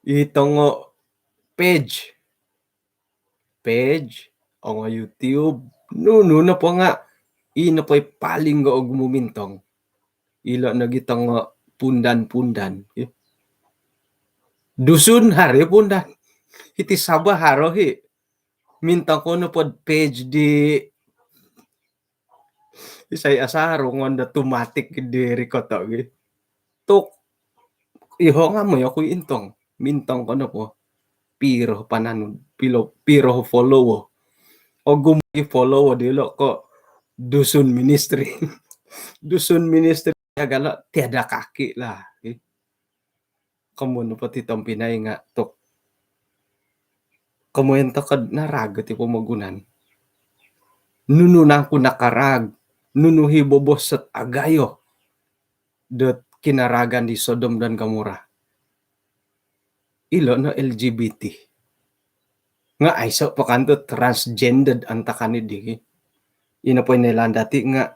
I tongo page, page, ongo YouTube, nunu nopo nga', i nopo i paling go ogumu mintong. Ilo' nogi tongo Pundan-pundan. Dusun haro i Pundan. Hiti Sabah haro i. Mintong ko nopo do page di isai asaru ngondo tumatik di rikot o gi. Tu iho nga moi oku intong. Mintong ko nopo. Piro pananu, piro, piro follower. Ogumu i follower dilo ko Dusun Ministry. Dusun Ministry ya galo tiada kaki lah. Komoyon nopo ti tompinai nga tu komoyon toko do naraag ti pomogunan. Nunu nangku nakaraag, nunu i bobos dot agayo dot kinaraagan di Sodom dan Gomora. Ilo no L G B T. Nga aiso po kanto transgendered antakan di. Ino po ino ilaan dati nga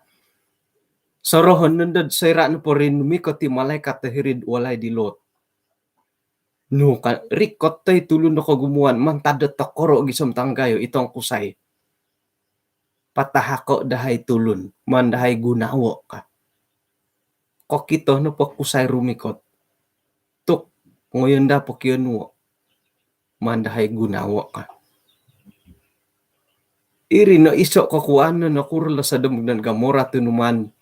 sorohon nondo soira nopo rinumikot i malaikat do hiri'd walai di Lot. Nu ka rikot toi tulun do kogumuan mantad do tokoro gisom tagayo itong kusai. Patahako dahai tulun, maan dahai gunawo ka. Kokito nopo kusai rumikot. Tu ngoyon da pokionuo. Maan dahai gunawo ka. Iri no iso kokuaan no nokuro lo Sodom dan Gomora tu numaan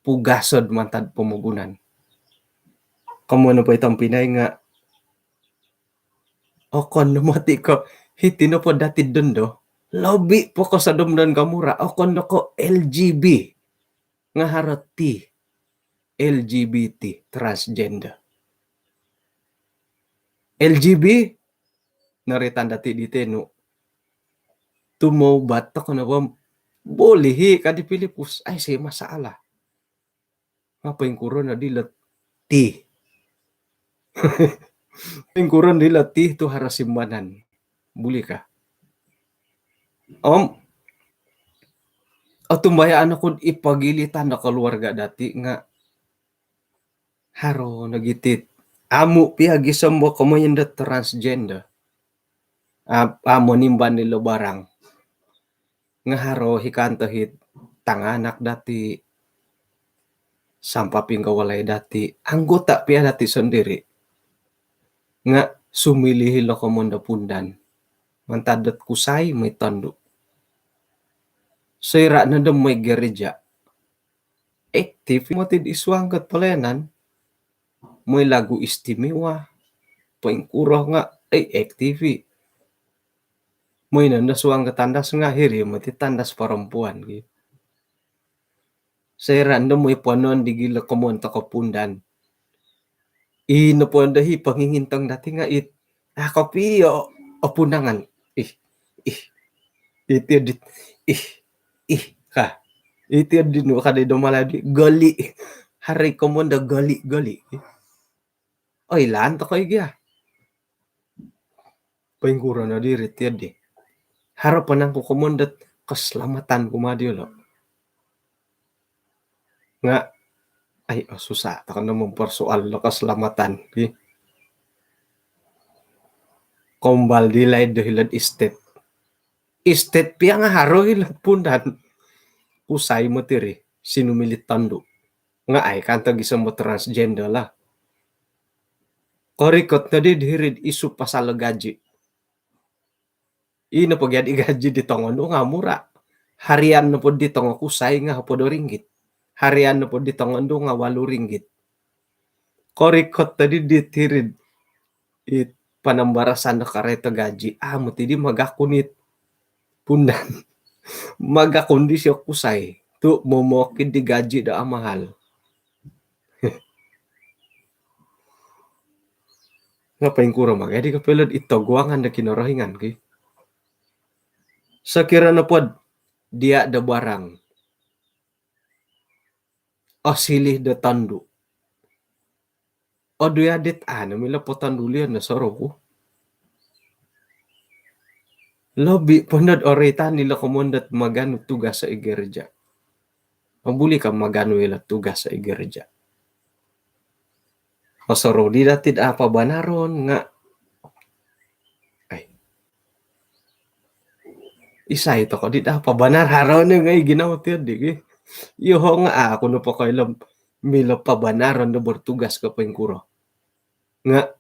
pugasod mantad pomogunan. Komoyon nopo i tompinai nga okon no moti ko hiti nopo dati dondo. Lobi po ko Sodom dan Gomora, okon no ko L G B. Nga haro ti L G B T, transgender. L G B, naritan dati di tenu. Tumaubat toko no bom. Boleh i ka di Pilipus. Aiso masalah. Nga poingkuro no dilo ti. Poingkuro no dilo ti tu haro simbanan. Buli ka? Om otumbayaan oku i pogilitan do keluarga dati nga haro nogi ti amu pia gisom bo komoyon do transgender. A, a monimban dilo barang. Nga haro i kanto i tanganak dati, sampaping ko walai dati, anggota pia dati sondiri. Nga sumiliu ilo komoyon do Pundan. Mantad dot kusai moi tondu. Soira nondo moi gereja. Aktif moti id suang dot pelayanan. Moi lagu istimewa. Poingkuro nga, eh, aktif i. Moi nondo suang dot tandas nga hiri moti tandas perempuan gi. Soira nondo moi ponoon di gilo komoyon toko Pundan. Ino po nondo i pongingintong dati nga it. Ah, kopio o Pundangan. Ih, ih. Iti di, ih, ih, ka. Iti di nu ka di do Melayu di goli. Haro i komoyon do goli, goli. Oilaan toko i gia. Poingkuro no diri ti di. Haro po nangku komoyon dot keselamatan kumaa diolo. Nga, ai, oh, susah toko no mempersoal lo keselamatan. Ki. Kombal di laid do hilo'd estate. Estate pia nga haro hilo'd Pundan. Kusai moti ri, sinumiliu tondu. Nga ai kanto gisom bo transgender lah. Korikot no di hiri'd isu pasal gaji. Ino po gia di gaji di tongondu nga mura. Harian nopo di tongokusai nga hopod ringgit. Harian nopo di tongondu nga walu ringgit. Korikot no di hiri'd it panambarasan do karaito gaji. Amu ti di magakun it Pundan. Magakun disio kusai. Tu momokit di gaji do amahal. Nga poingkuro ma gia di kopio ilo it toguangan do Kinorohingan ki. Sokiro nopo do dia do barang. Osiliu do tondu. Odu ya dit anu milo potondulion no soroku. Lobi po nondo do oroitan ilo komoyon dot maganu tugas id gereja. Obuli ka maganu ilo tugas id gereja. Osorou di dati do apabanaron nga. Ai. Isai toko di do apabanar haro no ngai ginawo ti di gi. Iyoho nga aku nopo koilo milo pabanaron do bertugas ko poingkuro. Nga'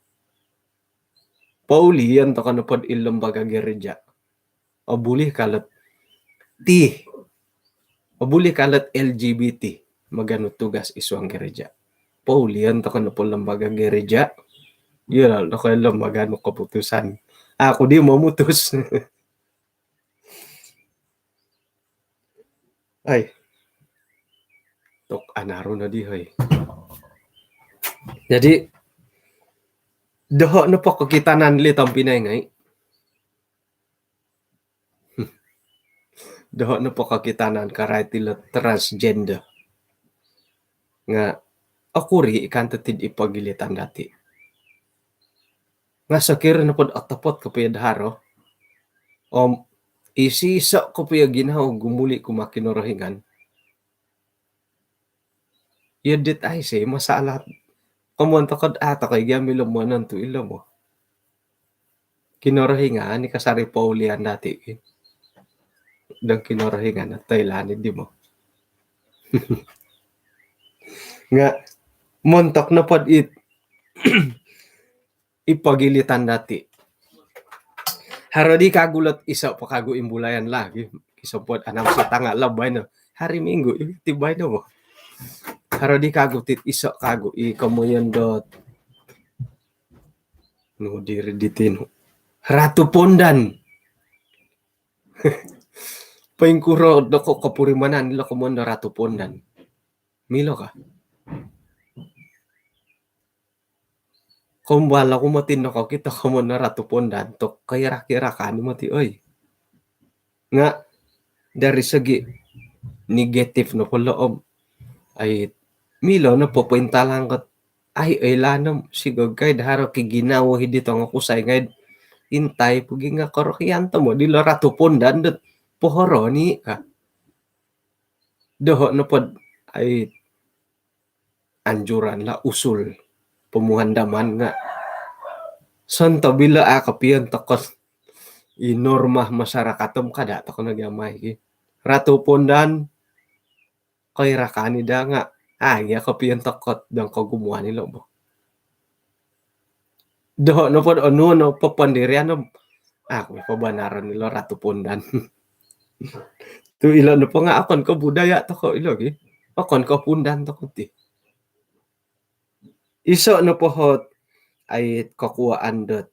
poulion toko nopod i lembaga gereja. Obuli kalot ti, obuli kalot L G B T maganu tugas id suang gereja. Poulion toko nopod lembaga gereja. Iyo lah, nokoi lembaga nu keputusan. Aku di memutus. Ai. Tok anaru nodi, hoi. Jadi, doho nopo kokitanan li tompinai ngai. Doho nopo kokitanan karait ilo transgender. Nga' okuri ikan tetid i pogilitan dati. Nga' sokiro nopod otopot kopio daharo om iso-iso kopio ginawo gumuli kumaa Kinorohingan. Iyo dit aiso masalah. Komon tokod a' tokoi gia milo monontu ilo mo. Kinorohingan i kasari poulian dati ki. Dang Kinorohingan toilaan di mo. Nga' montok nopod it i pogilitan dati. Haro di kagu lot iso po kagu imbulayan lagi. Kisopod anam setengah lah baino. Hari Minggu iti baino mo. Haro di kagu tit iso kagu i komoyon dot nu diri di tinu. Ratu Pondan. Poingkuro doko kopurimanan ilo komoyon do Ratu Pondan. Milo ka. Kombal oku moti nokokito komoyon do Ratu Pondan tu koirak-irakan moti oi. Nga' dari segi negatif nopo lo om ai milo nopo pointalang kot ai oilaan om sigog kai daharo ki ginawo hidi tongo kusai ngai. Intai pogi nga' korohian tomo dilo Ratu Pondan dot pohoro ni ka. Doho nopod ai anjuran lah, usul pomuhandaman nga' sontob ilo a' kopio tokod i norma masyarakat om kada' toko nogi amai ki. Ratu Pondan koirakani daa nga' a' gia kopio tokod dang kogumuan ilo bo. Doho nopod onu no popondirian no aku pabanaran ilo Ratu Pondan. Tu ilo nopo nga' okon ko budaya toko ilo gi. Okon ko Pondan toko ti. Iso nopo hot ai kokuaan dot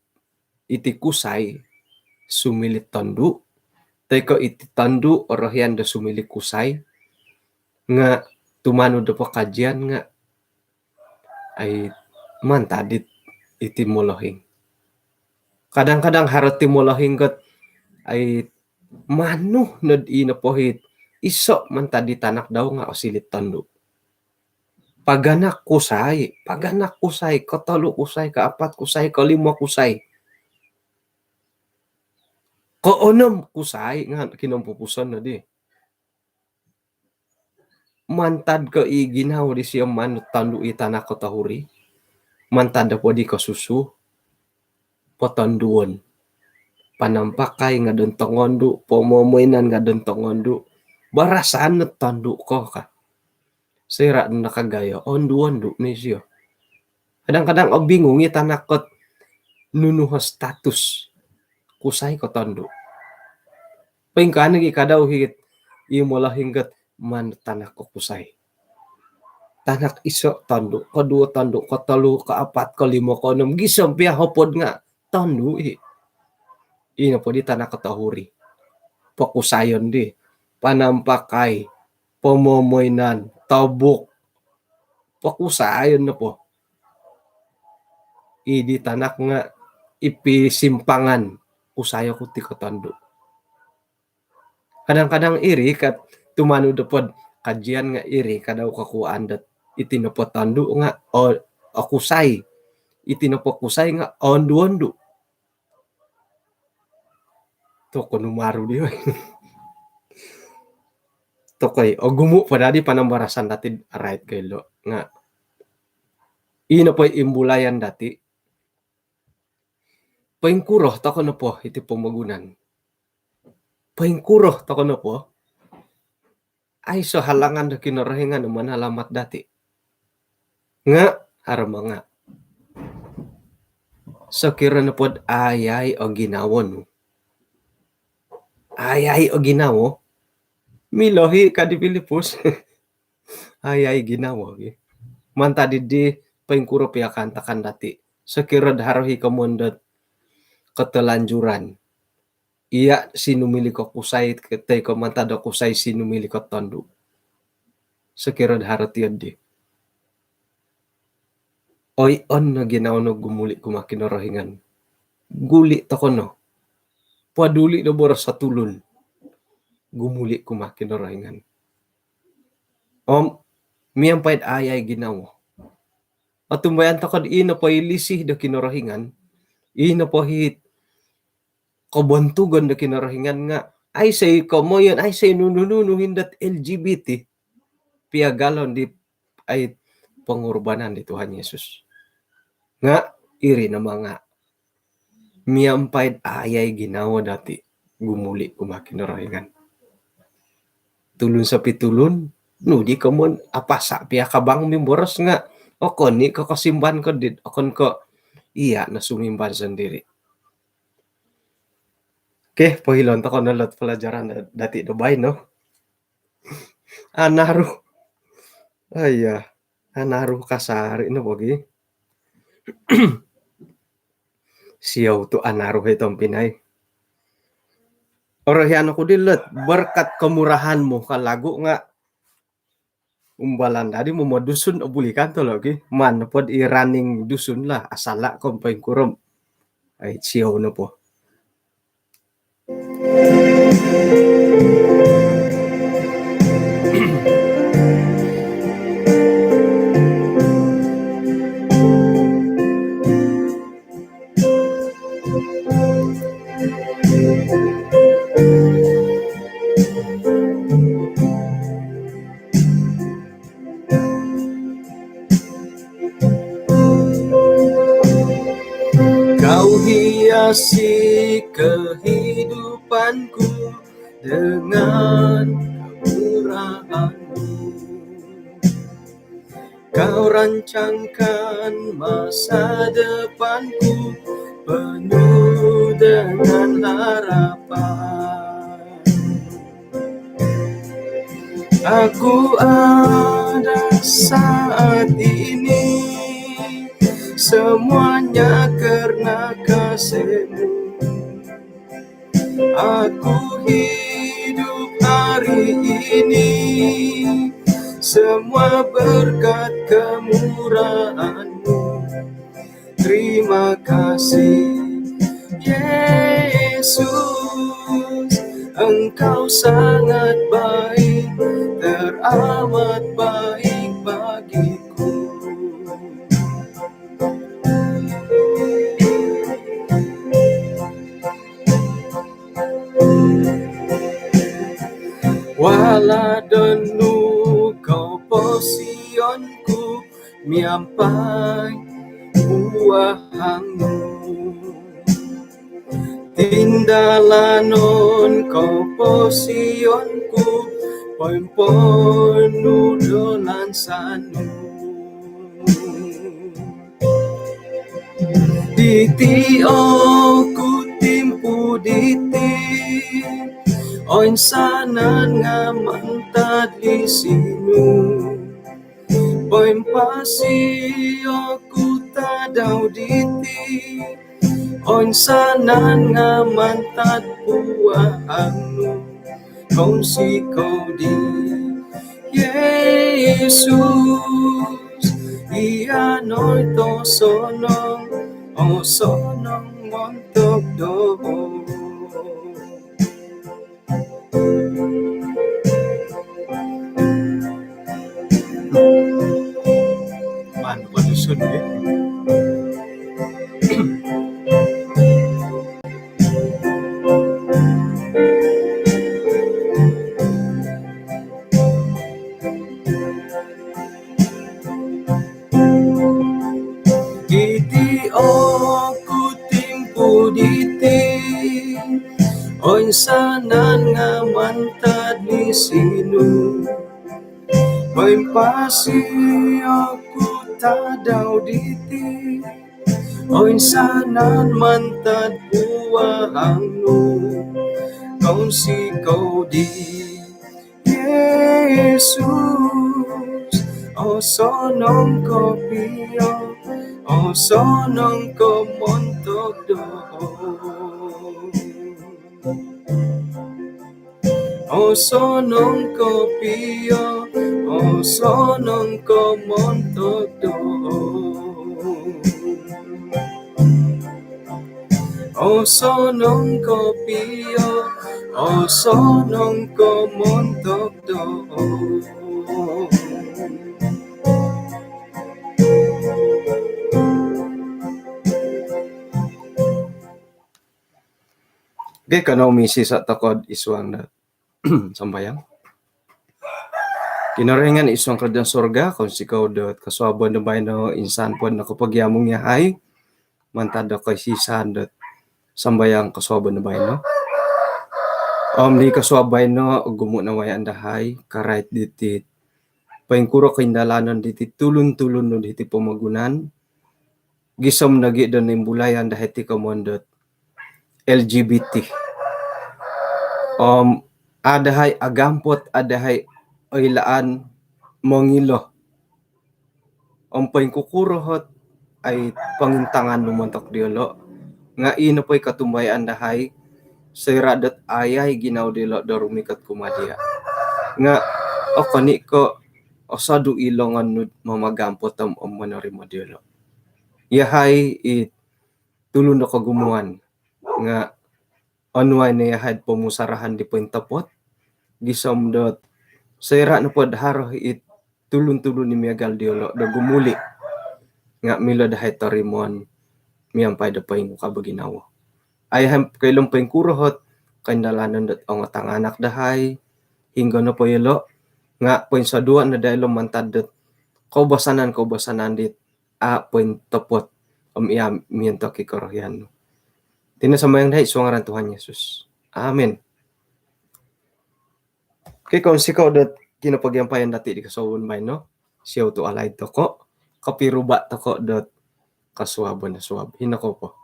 iti kusai sumiliu tondu', toi ko iti tondu' orohian do sumiliu kusai, nga' tumanud do pakajian nga' ai mantad dit iti molohing. Kadang-kadang haro ti molohing got ai manu nod i nopo hit iso mantad di tanak dau nga' osiliu tondu'. Paganak kusai, paganak kusai, kotolu kusai, kaapat kusai, kolimo kusai, koonom kusai nga' kinompupuson nodi. Mantad ko i ginawo disio manu tondu' i tanak ko tohuri. Mantad do podi kosusu, potonduon. Panampakai nga' don tongondu', pomomoinan nga' don tongondu'. Barasan no tondu' ko ka. Soira' nakagayo, ondu-ondu' no isio. Kadang-kadang obingung i tanak kot nunu ho status kusai ko tondu'. Poingkaa nogi kadau higit i molohing got manu tanak ko kusai. Tanak iso tondu', koduo tondu', kotolu, kaapat, kolimo, koonom, gisom pia hopod nga' tondu' i. Ino podi tanak ko tohuri. Pokusayon di. Panampakai, pomomoinan, tobuk. Pokusayon nopo. I di tanak nga' i pisimpangan. Kusayo ku ti ko tondu'. Kadang-kadang iri kat tumanud do pod kajian nga' iri kadau kokuaan dot iti nopo tondu' nga' o, okusai. Iti nopo kusai nga' ondu-ondu'. Toko numaru di oi. Tokoi, ogumu' po dadi panambarasan dati arait ko ilo nga' ino po imbulayan dati. Poingkuro toko nopo iti pomogunan. Poingkuro toko nopo. Aiso halangan do Kinorohingan do manalamat dati. Nga' haro manga'. Sokiro nopod ayai o ginawo nu. Ayai o ginawo. Milo hi ka di Pilipus. Ayai ginawo gi. Mantad di poingkuro pia kaantakan dati'. Sokiro'd haro hi komon dot ketelanjuran. Iya' sinumiliu ko kusai toi ko mantad do kusai sinumiliu ko tondu'. Sokiro'd haro tiyo'ddi. Oi'on no ginawo nu gumuli' kumaa Kinorohingan. Guli' toko' no. Paduli' do boros o tulun. Gumuli' kumaa Kinorohingan. Om miampai'd ayai ginawo. Otumbayaan toko'd ii nopo i lisi do Kinorohingan. Ii nopo i kobontugon do Kinorohingan nga' aiso' i komoyon, aiso' i nunu-nunu hindot L G B T. Piagalon di ai pengorbanan di Tuhan Yesus. Nga' iri no manga' miampai'd ayai ginawo dati' gumuli' kumaa Kinorohingan. Tulun sopi tulun, nu di komon apasa' pia kabang mimboros nga' okon i' ko kosimban ko dit, okon ko iya' no sumimban sondiri'. Okey, pohilon toko' no lot pelajaran dati' do baino. Anaru. Oh iya, anaru kasari' no bogi. Siou tu' anaru hoi tompinai. Orohian oku di lot berkat kemurahan-Mu ka lagu nga' umbalan dadi momo Dusun o bulikan to logi. Maan nopod i running Dusun lah, asala' ko poingkuro. Ai, siou nopo. Kau hiasi kehidupanku dengan kemurahan-Mu. Kau rancangkan masa depanku penuh dengan harapan. Aku ada saat ini, semuanya karena kasih-Mu. Aku hidup hari ini, semua berkat kemurahan-Mu. Terima kasih, Yesus, Engkau sangat baik, teramat baik bagiku. Wala' do nu koposionku miampai puahangu. Tindalanon koposionku poimponu do lansanu. Diti oku timpu diti, oinsanan nga' mantad lisinu. Poimpasi oku tadau diti, oinsanan nga' mantad puahangu. Kounsikou di Yesus, iya' no i tosonong, osonong montok doho. Maan po Dusun, ya. Diti oku timpu diti, oinsanan nga' mantad lisinu. Poimpasi oku tadau diti, oinsanan mantad puhang nu, kounsikou di Yesus, osonong kopio, osonong ko montok doho. Osonong kopio, osonong ko montok doho. Osonong kopio, osonong ko montok doho. Okey, kanou misisa' toko'd isuang do sambayang. Kinorohingan isuang kerajaan sorga, kounsikou dot kosuabon do baino insan po'd nokopogiamung iyahai mantad do koisisaan dot sambayang kosuabon do baino. Om di kosuabon baino ogumu' nawayaan dahai karait diti poingkuro koindalanon diti tulun-tulun nu diti pomogunan, gisom nogi' do nimbulayan dahai ti komoyon dot L G B T. Om a' dahai agampot, a' dahai oilaan mongilo om poingkukuro ot ai pongintangan nu montok diyolo'. Nga' ii nopo i kotumbayaan dahai soira' dot ayai ginawo diyolo' do rumikot kumaa diya'. Nga' okon i' ko' osodu' i longon nu'd mamagampot om, om monorimo diyolo'. Iyahai i tulun do kogumuan nga' onuai no iyahai'd pomusarahan di pointopot gisom dot soira' nopo'd haro i tulun-tulun i miagal diyolo' do gumuli' nga' milo dahai torimoon miampai do poingukab o ginawo. Ai, iyahai koilo om poingkuro ot koindalanon dot ongo tanganak dahai, hinggo nopo iyolo', nga' poinsoduo' no dahai ilo mantad dot koubasanan-koubasanan dit a' pointopot om iya' miontok i korohian nu. Iti no sambayang dahai isuang ngaran Tuhan Yesus. Amin. Okey, kounsikou dot kinopogiampayan dati' di kosuabon baino. Siou tu' alaid toko', kopiruba' toko' dot kosuabon do suab. Hino kou po.